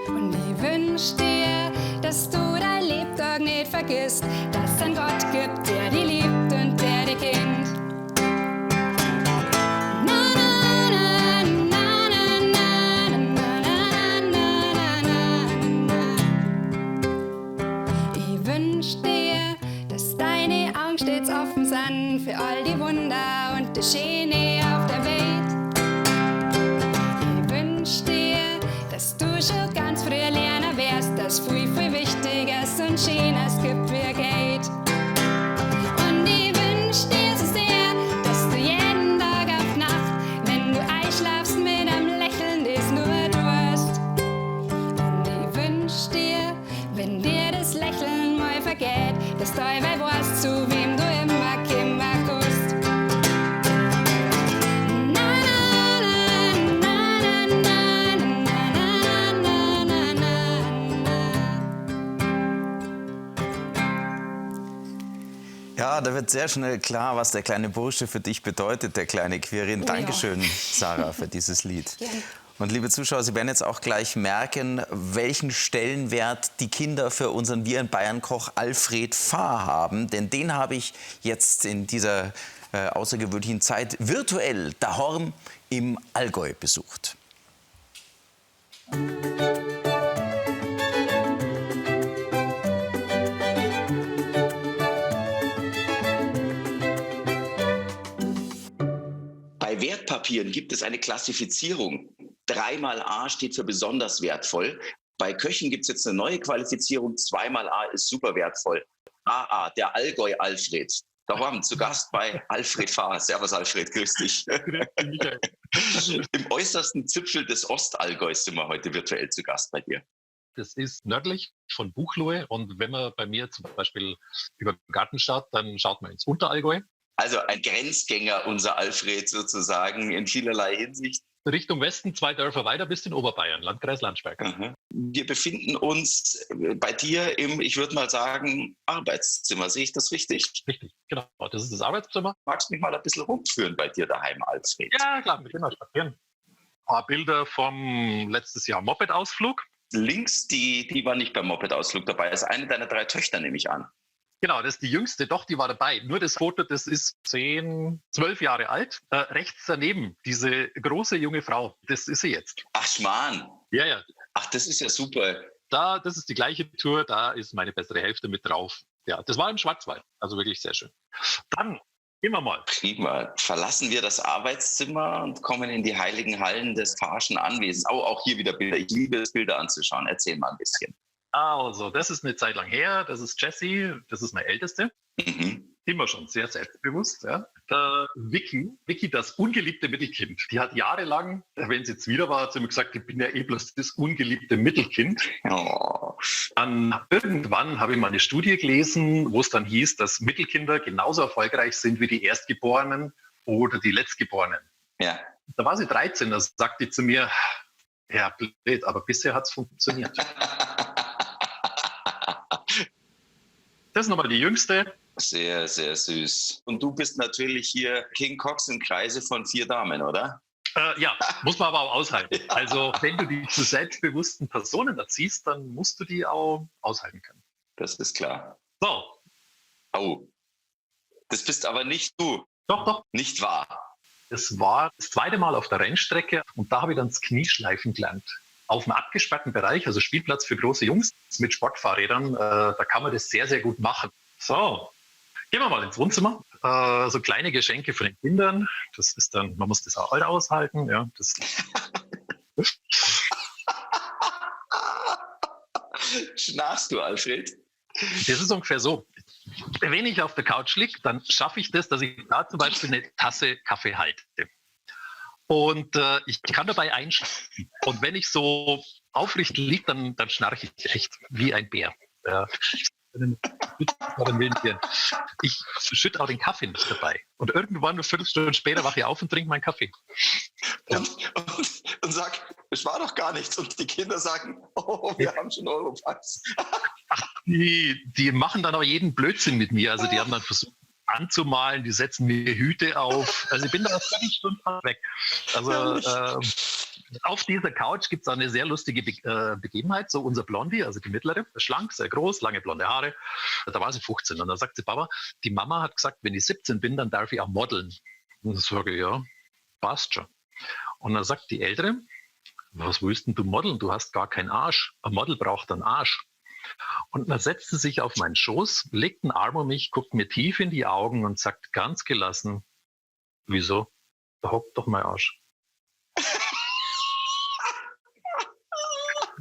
Und ich wünsch dir, dass du dein Lebtag nicht vergisst, dass es einen Gott gibt, der dich liebt und der dich kennt. Na, na, na, na, na, na, na, na, na, na, na. Ich wünsch dir, dass deine Augen stets offen sind für all die Wunder und das Schöne auf der Welt. Ich wünsch dir, dass du schon ganz früh lernen wirst, dass viel, viel Wichtiges und Schönes gibt wie Geld. Und ich wünsch dir so sehr, dass du jeden Tag auf Nacht, wenn du einschlafst, mit einem Lächeln das nur tust. Und ich wünsch dir, wenn dir das Lächeln mal vergeht, dass du allweil weißt, zu wem du immer kommen kannst. Na, na, na, na, na, na, na, na, na, na, na. Ja, da wird sehr schnell klar, was der kleine Bursche für dich bedeutet, der kleine Quirin. Oh ja. Dankeschön, Sarah, für dieses Lied. Gerne. Und liebe Zuschauer, Sie werden jetzt auch gleich merken, welchen Stellenwert die Kinder für unseren Wir in Bayern Koch Alfred Fahr haben. Denn den habe ich jetzt in dieser außergewöhnlichen Zeit virtuell daheim im Allgäu besucht. Bei Wertpapieren gibt es eine Klassifizierung. 3 mal A steht für besonders wertvoll. Bei Köchen gibt es jetzt eine neue Qualifizierung. 2 mal A ist super wertvoll. AA, der Allgäu Alfred. Daheim zu Gast bei Alfred Fahr. Servus Alfred, grüß dich. Im äußersten Zipfel des Ostallgäus sind wir heute virtuell zu Gast bei dir. Das ist nördlich von Buchloe und wenn man bei mir zum Beispiel über den Garten schaut, dann schaut man ins Unterallgäu. Also ein Grenzgänger, unser Alfred sozusagen, in vielerlei Hinsicht. Richtung Westen, 2 Dörfer weiter, bis in Oberbayern, Landkreis Landsberg. Mhm. Wir befinden uns bei dir im, ich würde mal sagen, Arbeitszimmer. Sehe ich das richtig? Richtig, genau. Das ist das Arbeitszimmer. Magst du mich mal ein bisschen rumführen bei dir daheim, Alfred? Ja, klar, wir gehen mal spazieren. Ein paar Bilder vom letztes Jahr Moped-Ausflug. Links, die war nicht beim Moped-Ausflug dabei. Das ist eine deiner 3 Töchter, nehme ich an. Genau, das ist die jüngste, doch, die war dabei. Nur das Foto, das ist 10, 12 Jahre alt. Rechts daneben, diese große junge Frau, das ist sie jetzt. Ach, Schmarrn. Ja, ja. Ach, das ist ja super. Da, das ist die gleiche Tour, da ist meine bessere Hälfte mit drauf. Ja, das war im Schwarzwald, also wirklich sehr schön. Dann Gehen wir mal. Prima. Verlassen wir das Arbeitszimmer und kommen in die heiligen Hallen des Farschen Anwesens. Oh, auch hier wieder Bilder. Ich liebe es, Bilder anzuschauen. Erzähl mal ein bisschen. Also, das ist eine Zeit lang her. Das ist Jessie, das ist meine Älteste. Immer schon sehr selbstbewusst. Ja. Der Vicky, das ungeliebte Mittelkind, die hat jahrelang, wenn sie jetzt wieder war, hat sie immer gesagt, ich bin ja eh bloß das ungeliebte Mittelkind. Oh. Dann irgendwann habe ich mal eine Studie gelesen, wo es dann hieß, dass Mittelkinder genauso erfolgreich sind wie die Erstgeborenen oder die Letztgeborenen. Ja. Da war sie 13, da sagte die zu mir, ja, blöd, aber bisher hat es funktioniert. Das ist nochmal die Jüngste. Sehr, sehr süß. Und du bist natürlich hier King Cox im Kreise von 4 Damen, oder? Ja, muss man aber auch aushalten. Also wenn du die zu selbstbewussten Personen erziehst, dann musst du die auch aushalten können. Das ist klar. So. Oh. Das bist aber nicht du. Doch, doch. Nicht wahr? Es war das zweite Mal auf der Rennstrecke und da habe ich dann das Knieschleifen gelernt. Auf einem abgesperrten Bereich, also Spielplatz für große Jungs mit Sportfahrrädern, da kann man das sehr, sehr gut machen. So, gehen wir mal ins Wohnzimmer. So kleine Geschenke von den Kindern. Das ist dann, man muss das auch alle aushalten. Ja, das Schnarchst du, Alfred? Das ist ungefähr so. Wenn ich auf der Couch liege, dann schaffe ich das, dass ich da zum Beispiel eine Tasse Kaffee halte. Und ich kann dabei einschlafen. Und wenn ich so aufrecht liege, dann schnarche ich echt wie ein Bär. Ja. Ich schütte auch den Kaffee nicht dabei. Und irgendwann, eine Viertelstunde später, wache ich auf und trinke meinen Kaffee. Ja. Und sag, es war doch gar nichts. Und die Kinder sagen, oh, wir haben schon Europass. Ach, die machen dann auch jeden Blödsinn mit mir. Also die haben dann versucht anzumalen, die setzen mir Hüte auf. Also ich bin da eine Viertelstunde weg. Also auf dieser Couch gibt's auch eine sehr lustige Begebenheit. So unser Blondie, also die mittlere, schlank, sehr groß, lange blonde Haare. Da war sie 15 und dann sagt sie, Papa, die Mama hat gesagt, wenn ich 17 bin, dann darf ich auch modeln. Und dann sage ich, ja, passt schon. Und dann sagt die Ältere, was willst denn du modeln? Du hast gar keinen Arsch. Ein Model braucht einen Arsch. Und dann setzt sie sich auf meinen Schoß, legt einen Arm um mich, guckt mir tief in die Augen und sagt ganz gelassen, wieso? Da hockt doch mein Arsch.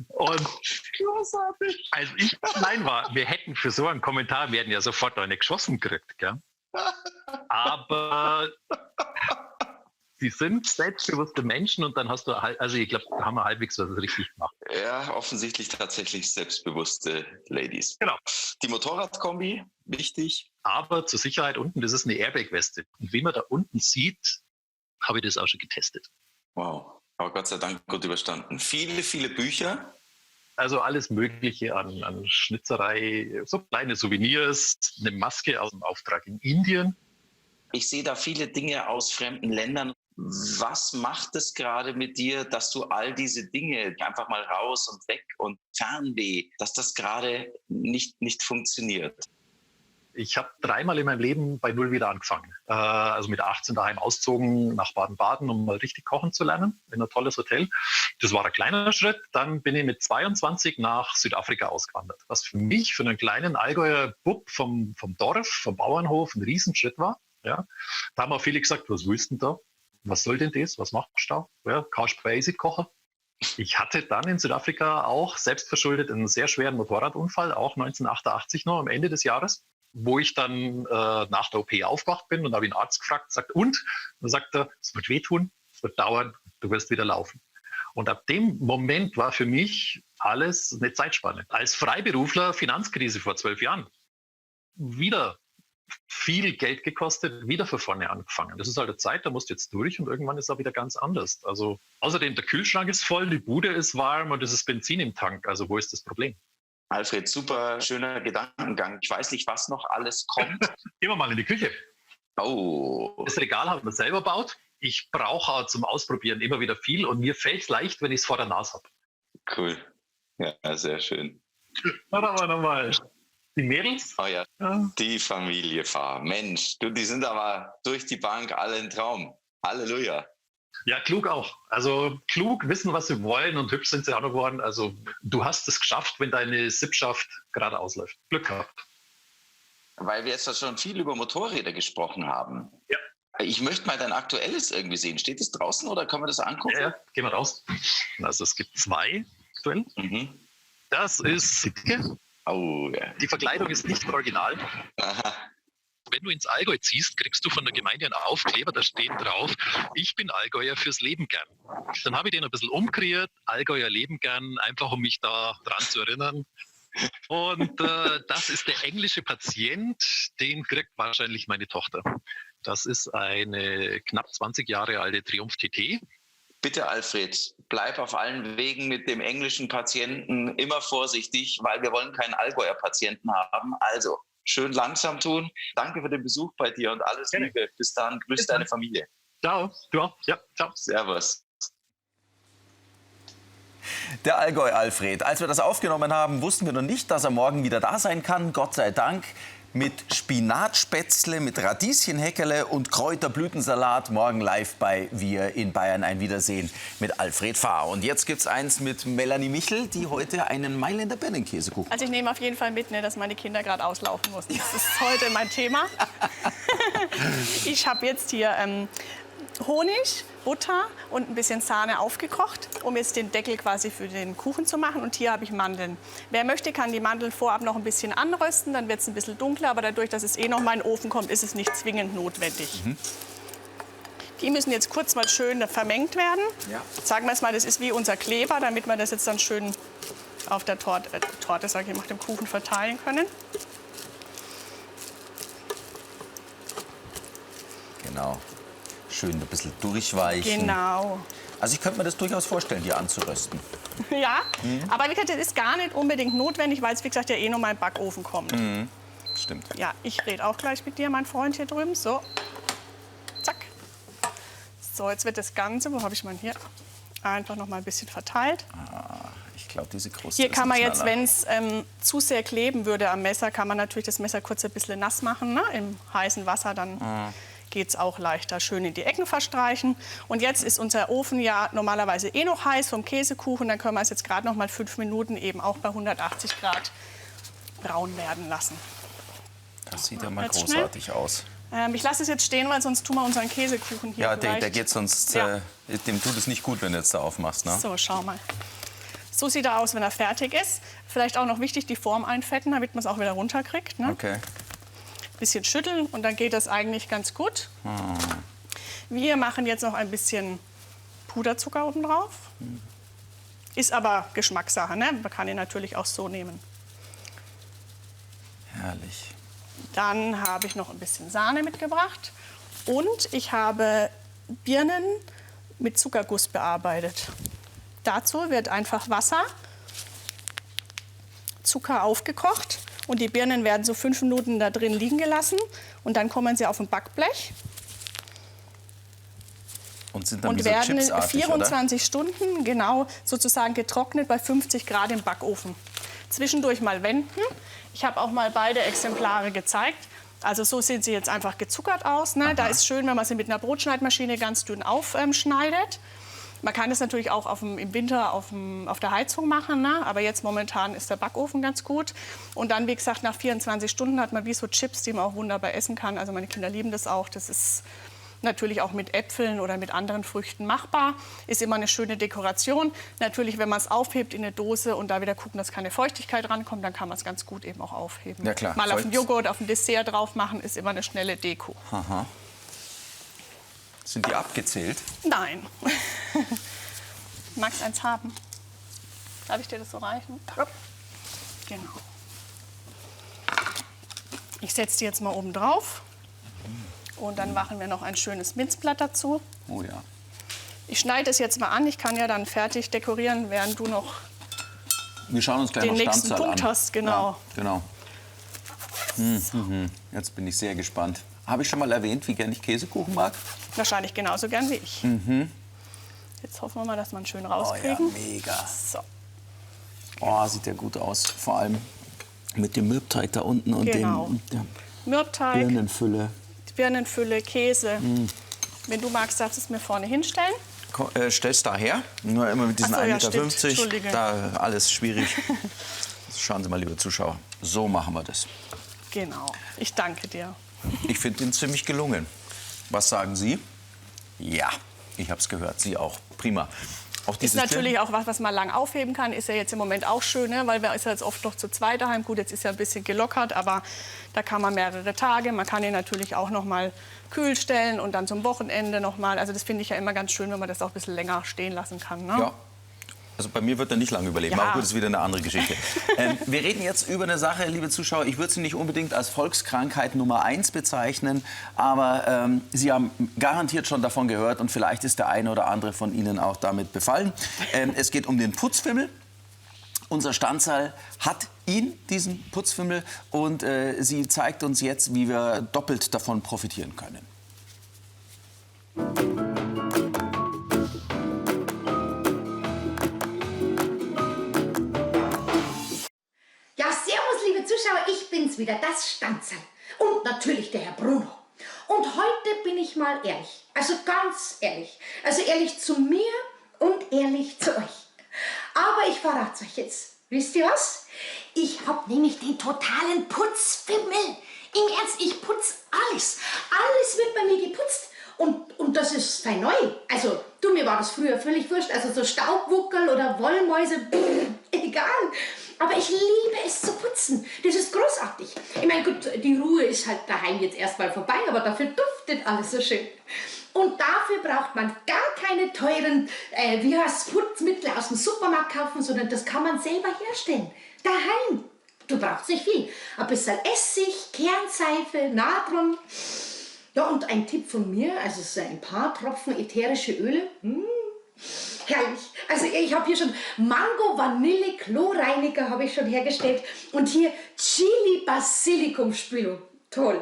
Und großartig. Als ich klein war, wir hätten für so einen Kommentar, wir hätten ja sofort eine geschossen gekriegt, gell? Aber sie sind selbstbewusste Menschen und dann hast du halt, also ich glaub, da haben wir halbwegs was richtig gemacht. Ja, offensichtlich tatsächlich selbstbewusste Ladies. Genau. Die Motorradkombi, wichtig. Aber zur Sicherheit unten, das ist eine Airbag-Weste. Und wie man da unten sieht, habe ich das auch schon getestet. Wow, aber Gott sei Dank gut überstanden. Viele, viele Bücher. Also alles Mögliche an Schnitzerei, so kleine Souvenirs, eine Maske aus dem Auftrag in Indien. Ich sehe da viele Dinge aus fremden Ländern. Was macht es gerade mit dir, dass du all diese Dinge einfach mal raus und weg und Fernweh, dass das gerade nicht funktioniert? Ich habe 3-mal in meinem Leben bei Null wieder angefangen. Also mit 18 daheim auszogen nach Baden-Baden, um mal richtig kochen zu lernen, in ein tolles Hotel. Das war ein kleiner Schritt. Dann bin ich mit 22 nach Südafrika ausgewandert. Was für mich, für einen kleinen Allgäuer Bub vom Dorf, vom Bauernhof, ein Riesenschritt war. Ja. Da haben auch viele gesagt, was willst du denn da? Was soll denn das? Was machst du da? Ja, kannst du Basic kochen? Ich hatte dann in Südafrika auch selbstverschuldet einen sehr schweren Motorradunfall, auch 1988 noch, am Ende des Jahres, wo ich dann nach der OP aufgewacht bin und habe ihn Arzt gefragt, sagt, und? Dann sagt er, es wird wehtun, es wird dauern, du wirst wieder laufen. Und ab dem Moment war für mich alles eine Zeitspanne. Als Freiberufler, Finanzkrise vor 12 Jahren, wieder viel Geld gekostet, wieder von vorne angefangen. Das ist halt eine Zeit, da musst du jetzt durch und irgendwann ist es auch wieder ganz anders. Also außerdem, der Kühlschrank ist voll, die Bude ist warm und es ist Benzin im Tank. Also wo ist das Problem? Alfred, super schöner Gedankengang. Ich weiß nicht, was noch alles kommt. Gehen wir mal in die Küche. Oh. Das Regal haben wir selber gebaut. Ich brauche auch zum Ausprobieren immer wieder viel und mir fällt es leicht, wenn ich es vor der Nase hab. Cool. Ja, sehr schön. Warte mal nochmal. Die Mädels? Oh ja, ja. Die Familie Fahr. Mensch, du, die sind aber durch die Bank alle ein Traum. Halleluja. Ja, klug auch. Also klug, wissen, was sie wollen und hübsch sind sie auch noch geworden. Also du hast es geschafft, wenn deine Sippschaft gerade ausläuft. Glück gehabt. Weil wir jetzt schon viel über Motorräder gesprochen haben. Ja. Ich möchte mal dein aktuelles irgendwie sehen. Steht es draußen oder können wir das angucken? Ja, ja, gehen wir raus. Also es gibt zwei aktuell. Das ist oh, ja. Die Verkleidung ist nicht original. Aha. Wenn du ins Allgäu ziehst, kriegst du von der Gemeinde einen Aufkleber, da steht drauf, ich bin Allgäuer fürs Leben gern. Dann habe ich den ein bisschen umkreiert, Allgäuer leben gern, einfach um mich da dran zu erinnern. Und das ist der englische Patient, den kriegt wahrscheinlich meine Tochter. Das ist eine knapp 20 Jahre alte Triumph TT. Bitte, Alfred, bleib auf allen Wegen mit dem englischen Patienten immer vorsichtig, weil wir wollen keinen Allgäuer Patienten haben. Also, schön langsam tun. Danke für den Besuch bei dir und alles Liebe. Bis dann. Grüß deine Familie. Ciao. Du auch. Ja, ciao. Servus. Der Allgäu Alfred. Als wir das aufgenommen haben, wussten wir noch nicht, dass er morgen wieder da sein kann. Gott sei Dank. Mit Spinatspätzle, mit Radieschenhäckele und Kräuterblütensalat. Morgen live bei Wir in Bayern ein Wiedersehen mit Alfred Fahr. Und jetzt gibt's eins mit Melanie Michel, die heute einen Mailänder Birnenkäsekuchen. Also ich nehme auf jeden Fall mit, ne, dass meine Kinder gerade auslaufen mussten. Das ist heute mein Thema. Ich habe jetzt hier Honig, Butter und ein bisschen Sahne aufgekocht, um jetzt den Deckel quasi für den Kuchen zu machen. Und hier habe ich Mandeln. Wer möchte, kann die Mandeln vorab noch ein bisschen anrösten, dann wird es ein bisschen dunkler. Aber dadurch, dass es eh noch mal in den Ofen kommt, ist es nicht zwingend notwendig. Die müssen jetzt kurz mal schön vermengt werden. Ja. Sagen wir es mal, das ist wie unser Kleber, damit wir das jetzt dann schön auf der Torte, sag ich, auf dem Kuchen verteilen können. Genau. Schön ein bisschen durchweichen. Genau. Also ich könnte mir das durchaus vorstellen, die anzurösten. Ja, aber wie gesagt, das ist gar nicht unbedingt notwendig, weil es, wie gesagt, ja eh noch mal in den Backofen kommt. Mhm. Stimmt. Ja, ich rede auch gleich mit dir, mein Freund hier drüben. So, zack. So, jetzt wird das Ganze, wo habe ich mal hier, einfach noch mal ein bisschen verteilt. Ah, ich glaube, diese Kruste Hier ist kann man ein jetzt, Knaller. wenn es zu sehr kleben würde am Messer, kann man natürlich das Messer kurz ein bisschen nass machen, ne? Im heißen Wasser, dann geht es auch leichter. Schön in die Ecken verstreichen. Und jetzt ist unser Ofen ja normalerweise eh noch heiß vom Käsekuchen. Dann können wir es jetzt gerade noch mal 5 Minuten eben auch bei 180 Grad braun werden lassen. Das sieht ja mal Jetzt schnell. großartig aus. Ich lasse es jetzt stehen, weil sonst tun wir unseren Käsekuchen hier Ja, der vielleicht. geht sonst, Ja. dem tut es nicht gut, wenn du jetzt da aufmachst, ne? So, schau mal. So sieht er aus, wenn er fertig ist. Vielleicht auch noch wichtig, die Form einfetten, damit man es auch wieder runterkriegt. Ne? Okay. Bisschen schütteln und dann geht das eigentlich ganz gut. Hm. Wir machen jetzt noch ein bisschen Puderzucker oben drauf. Ist aber Geschmackssache, ne? Man kann ihn natürlich auch so nehmen. Herrlich. Dann habe ich noch ein bisschen Sahne mitgebracht. Und ich habe Birnen mit Zuckerguss bearbeitet. Dazu wird einfach Wasser, Zucker aufgekocht und die Birnen werden so 5 Minuten da drin liegen gelassen. Und dann kommen sie auf ein Backblech Und sind dann und wie so werden chipsartig, 24 Stunden genau sozusagen getrocknet bei 50 Grad im Backofen. Zwischendurch mal wenden. Ich habe auch mal beide Exemplare gezeigt. Also so sehen sie jetzt einfach gezuckert aus. Ne? Da ist schön, wenn man sie mit einer Brotschneidmaschine ganz dünn aufschneidet. Man kann es natürlich auch im Winter auf der Heizung machen, ne? Aber jetzt momentan ist der Backofen ganz gut. Und dann, wie gesagt, nach 24 Stunden hat man wie so Chips, die man auch wunderbar essen kann. Also meine Kinder lieben das auch. Das ist natürlich auch mit Äpfeln oder mit anderen Früchten machbar. Ist immer eine schöne Dekoration. Natürlich, wenn man es aufhebt in eine Dose und da wieder gucken, dass keine Feuchtigkeit rankommt, dann kann man es ganz gut eben auch aufheben. Ja, klar. Mal auf den Feucht- Joghurt, auf ein Dessert drauf machen, ist immer eine schnelle Deko. oder? Aha. Sind die abgezählt? Nein. Magst eins haben? Darf ich dir das so reichen? Genau. Ich setze die jetzt mal oben drauf. Und dann machen wir noch ein schönes Minzblatt dazu. Oh ja. Ich schneide es jetzt mal an. Ich kann ja dann fertig dekorieren, während du noch Wir schauen uns gleich den noch nächsten Stammzahl Punkt an. hast. Genau. Ja, genau. Jetzt bin ich sehr gespannt. Habe ich schon mal erwähnt, wie gern ich Käsekuchen mag? Wahrscheinlich genauso gern wie ich. Mhm. Jetzt hoffen wir mal, dass wir ihn schön Oh ja, rauskriegen. mega. So. Oh, sieht ja gut aus. Vor allem mit dem Mürbteig da unten und Genau. dem, und der Mürbteig, Birnenfülle. Birnenfülle, Käse. Mm. Wenn du magst, darfst du es mir vorne hinstellen. Stellst da her. Nur immer mit diesen Ach so, ja, 1,50 stimmt. Meter. Entschuldige. Da alles schwierig. Schauen Sie mal, liebe Zuschauer. So machen wir das. Genau. Ich danke dir. Ich finde ihn ziemlich gelungen. Was sagen Sie? Ja, ich habe es gehört. Sie auch. Prima. Auch Ist natürlich auch was, was man lang aufheben kann. Ist ja jetzt im Moment auch schön, ne? Weil wir ist ja jetzt oft noch zu zweit daheim. Gut, jetzt ist ja ein bisschen gelockert, aber da kann man mehrere Tage. Man kann ihn natürlich auch noch mal kühl stellen und dann zum Wochenende noch mal. Also das finde ich ja immer ganz schön, wenn man das auch ein bisschen länger stehen lassen kann. Ne? Ja. Also bei mir wird er nicht lange überleben, Ja. aber gut, das ist wieder eine andere Geschichte. Wir reden jetzt über eine Sache, liebe Zuschauer, ich würde sie nicht unbedingt als Volkskrankheit Nummer 1 bezeichnen, aber Sie haben garantiert schon davon gehört und vielleicht ist der eine oder andere von Ihnen auch damit befallen. Es geht um den Putzfimmel. Unser Stanzerl hat ihn, diesen Putzfimmel, und sie zeigt uns jetzt, wie wir doppelt davon profitieren können. Ja, servus, liebe Zuschauer, ich bin's wieder, das Stanzerl. Und natürlich der Herr Bruno. Und heute bin ich mal ehrlich. Also ganz ehrlich. Also ehrlich zu mir und ehrlich zu euch. Aber ich verrate euch jetzt. Wisst ihr was? Ich hab nämlich den totalen Putzfimmel. Im Ernst, ich putz alles. Alles wird bei mir geputzt. Und das ist fein neu. Also, du, mir war das früher völlig wurscht. Also so Staubwuckel oder Wollmäuse, pff, egal. Aber ich liebe es zu putzen. Das ist großartig. Ich meine, gut, die Ruhe ist halt daheim jetzt erstmal vorbei, aber dafür duftet alles so schön. Und dafür braucht man gar keine teuren, wie heißt's, Putzmittel aus dem Supermarkt kaufen, sondern das kann man selber herstellen. Daheim. Du brauchst nicht viel. Ein bisschen Essig, Kernseife, Natron. Ja, und ein Tipp von mir, also so ein paar Tropfen ätherische Öle. Herrlich. Also ich habe hier schon Mango Vanille Chlorreiniger habe ich schon hergestellt und hier Chili Basilikum Spülung. Toll.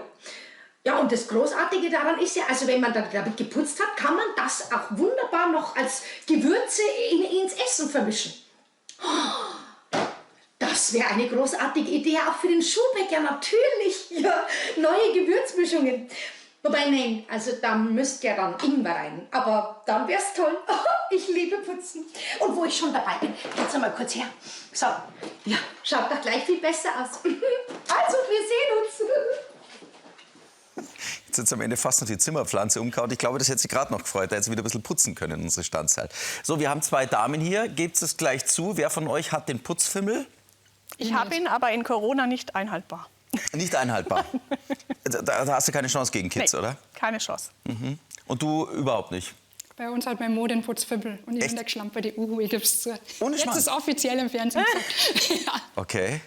Ja, und das Großartige daran ist ja, also wenn man dann damit geputzt hat, kann man das auch wunderbar noch als Gewürze ins Essen vermischen. Oh, das wäre eine großartige Idee auch für den Schuhbäcker, natürlich. Ja, neue Gewürzmischungen. Wobei, nein, also da müsst ja dann Ingwer rein. Aber dann wär's toll. Ich liebe Putzen. Und wo ich schon dabei bin, jetzt mal kurz her. So, ja, schaut doch gleich viel besser aus. Also, wir sehen uns. Jetzt hat sie am Ende fast noch die Zimmerpflanze umgehauen. Ich glaube, das hätte sie gerade noch gefreut. Da hätte sie wieder ein bisschen putzen können, unsere Standzeit. So, wir haben zwei Damen hier. Gebt es gleich zu. Wer von euch hat den Putzfimmel? Ich habe ihn, aber in Corona nicht einhaltbar. Nicht einhaltbar. Da hast du keine Chance gegen Kids, Nee, oder? Keine Chance. Mhm. Und du überhaupt nicht? Bei uns hat mein Mo den Putzfimmel und ich bin der geschlamperte Uhu, ich geb's zu. Ohne Jetzt Schmarrn. ist offiziell im Fernsehen gesagt. Ja. Okay.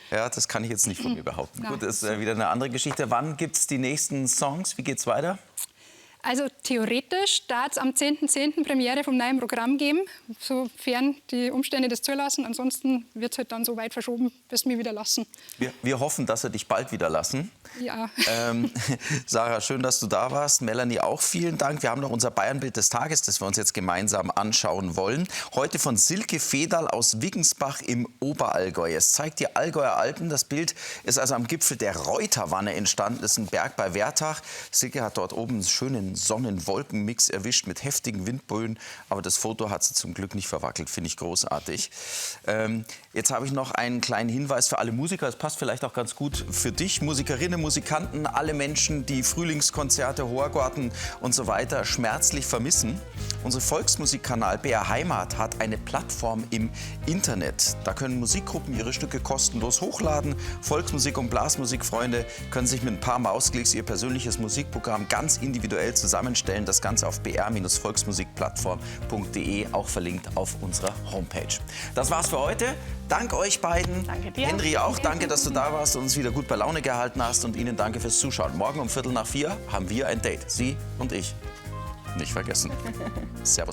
Ja, das kann ich jetzt nicht von mir behaupten. Nein. Gut, das ist wieder eine andere Geschichte. Wann gibt's die nächsten Songs? Wie geht's weiter? Also theoretisch darf es am 10.10. Premiere vom neuen Programm geben, sofern die Umstände das zulassen. Ansonsten wird es halt dann so weit verschoben, bis wir wieder lassen. Wir hoffen, dass sie dich bald wieder lassen. Ja. Sarah, schön, dass du da warst. Melanie auch vielen Dank. Wir haben noch unser Bayernbild des Tages, das wir uns jetzt gemeinsam anschauen wollen. Heute von Silke Federl aus Wiggensbach im Oberallgäu. Es zeigt die Allgäuer Alpen. Das Bild ist also am Gipfel der Reuterwanne entstanden. Das ist ein Berg bei Wertach. Silke hat dort oben einen schönen Sonnen-Wolken-Mix erwischt mit heftigen Windböen. Aber das Foto hat sie zum Glück nicht verwackelt. Finde ich großartig. Jetzt habe ich noch einen kleinen Hinweis für alle Musiker. Das passt vielleicht auch ganz gut für dich. Musikerinnen, Musikanten, alle Menschen, die Frühlingskonzerte, Horgarten und so weiter schmerzlich vermissen. Unser Volksmusikkanal BR Heimat hat eine Plattform im Internet. Da können Musikgruppen ihre Stücke kostenlos hochladen. Volksmusik- und Blasmusikfreunde können sich mit ein paar Mausklicks ihr persönliches Musikprogramm ganz individuell zusammenstellen. Das Ganze auf br-volksmusikplattform.de, auch verlinkt auf unserer Homepage. Das war's für heute. Dank euch beiden. Danke dir. Henry auch, danke, dass du da warst und uns wieder gut bei Laune gehalten hast. Und Ihnen danke fürs Zuschauen. Morgen um 4:15 haben wir ein Date. Sie und ich. Nicht vergessen. Servus.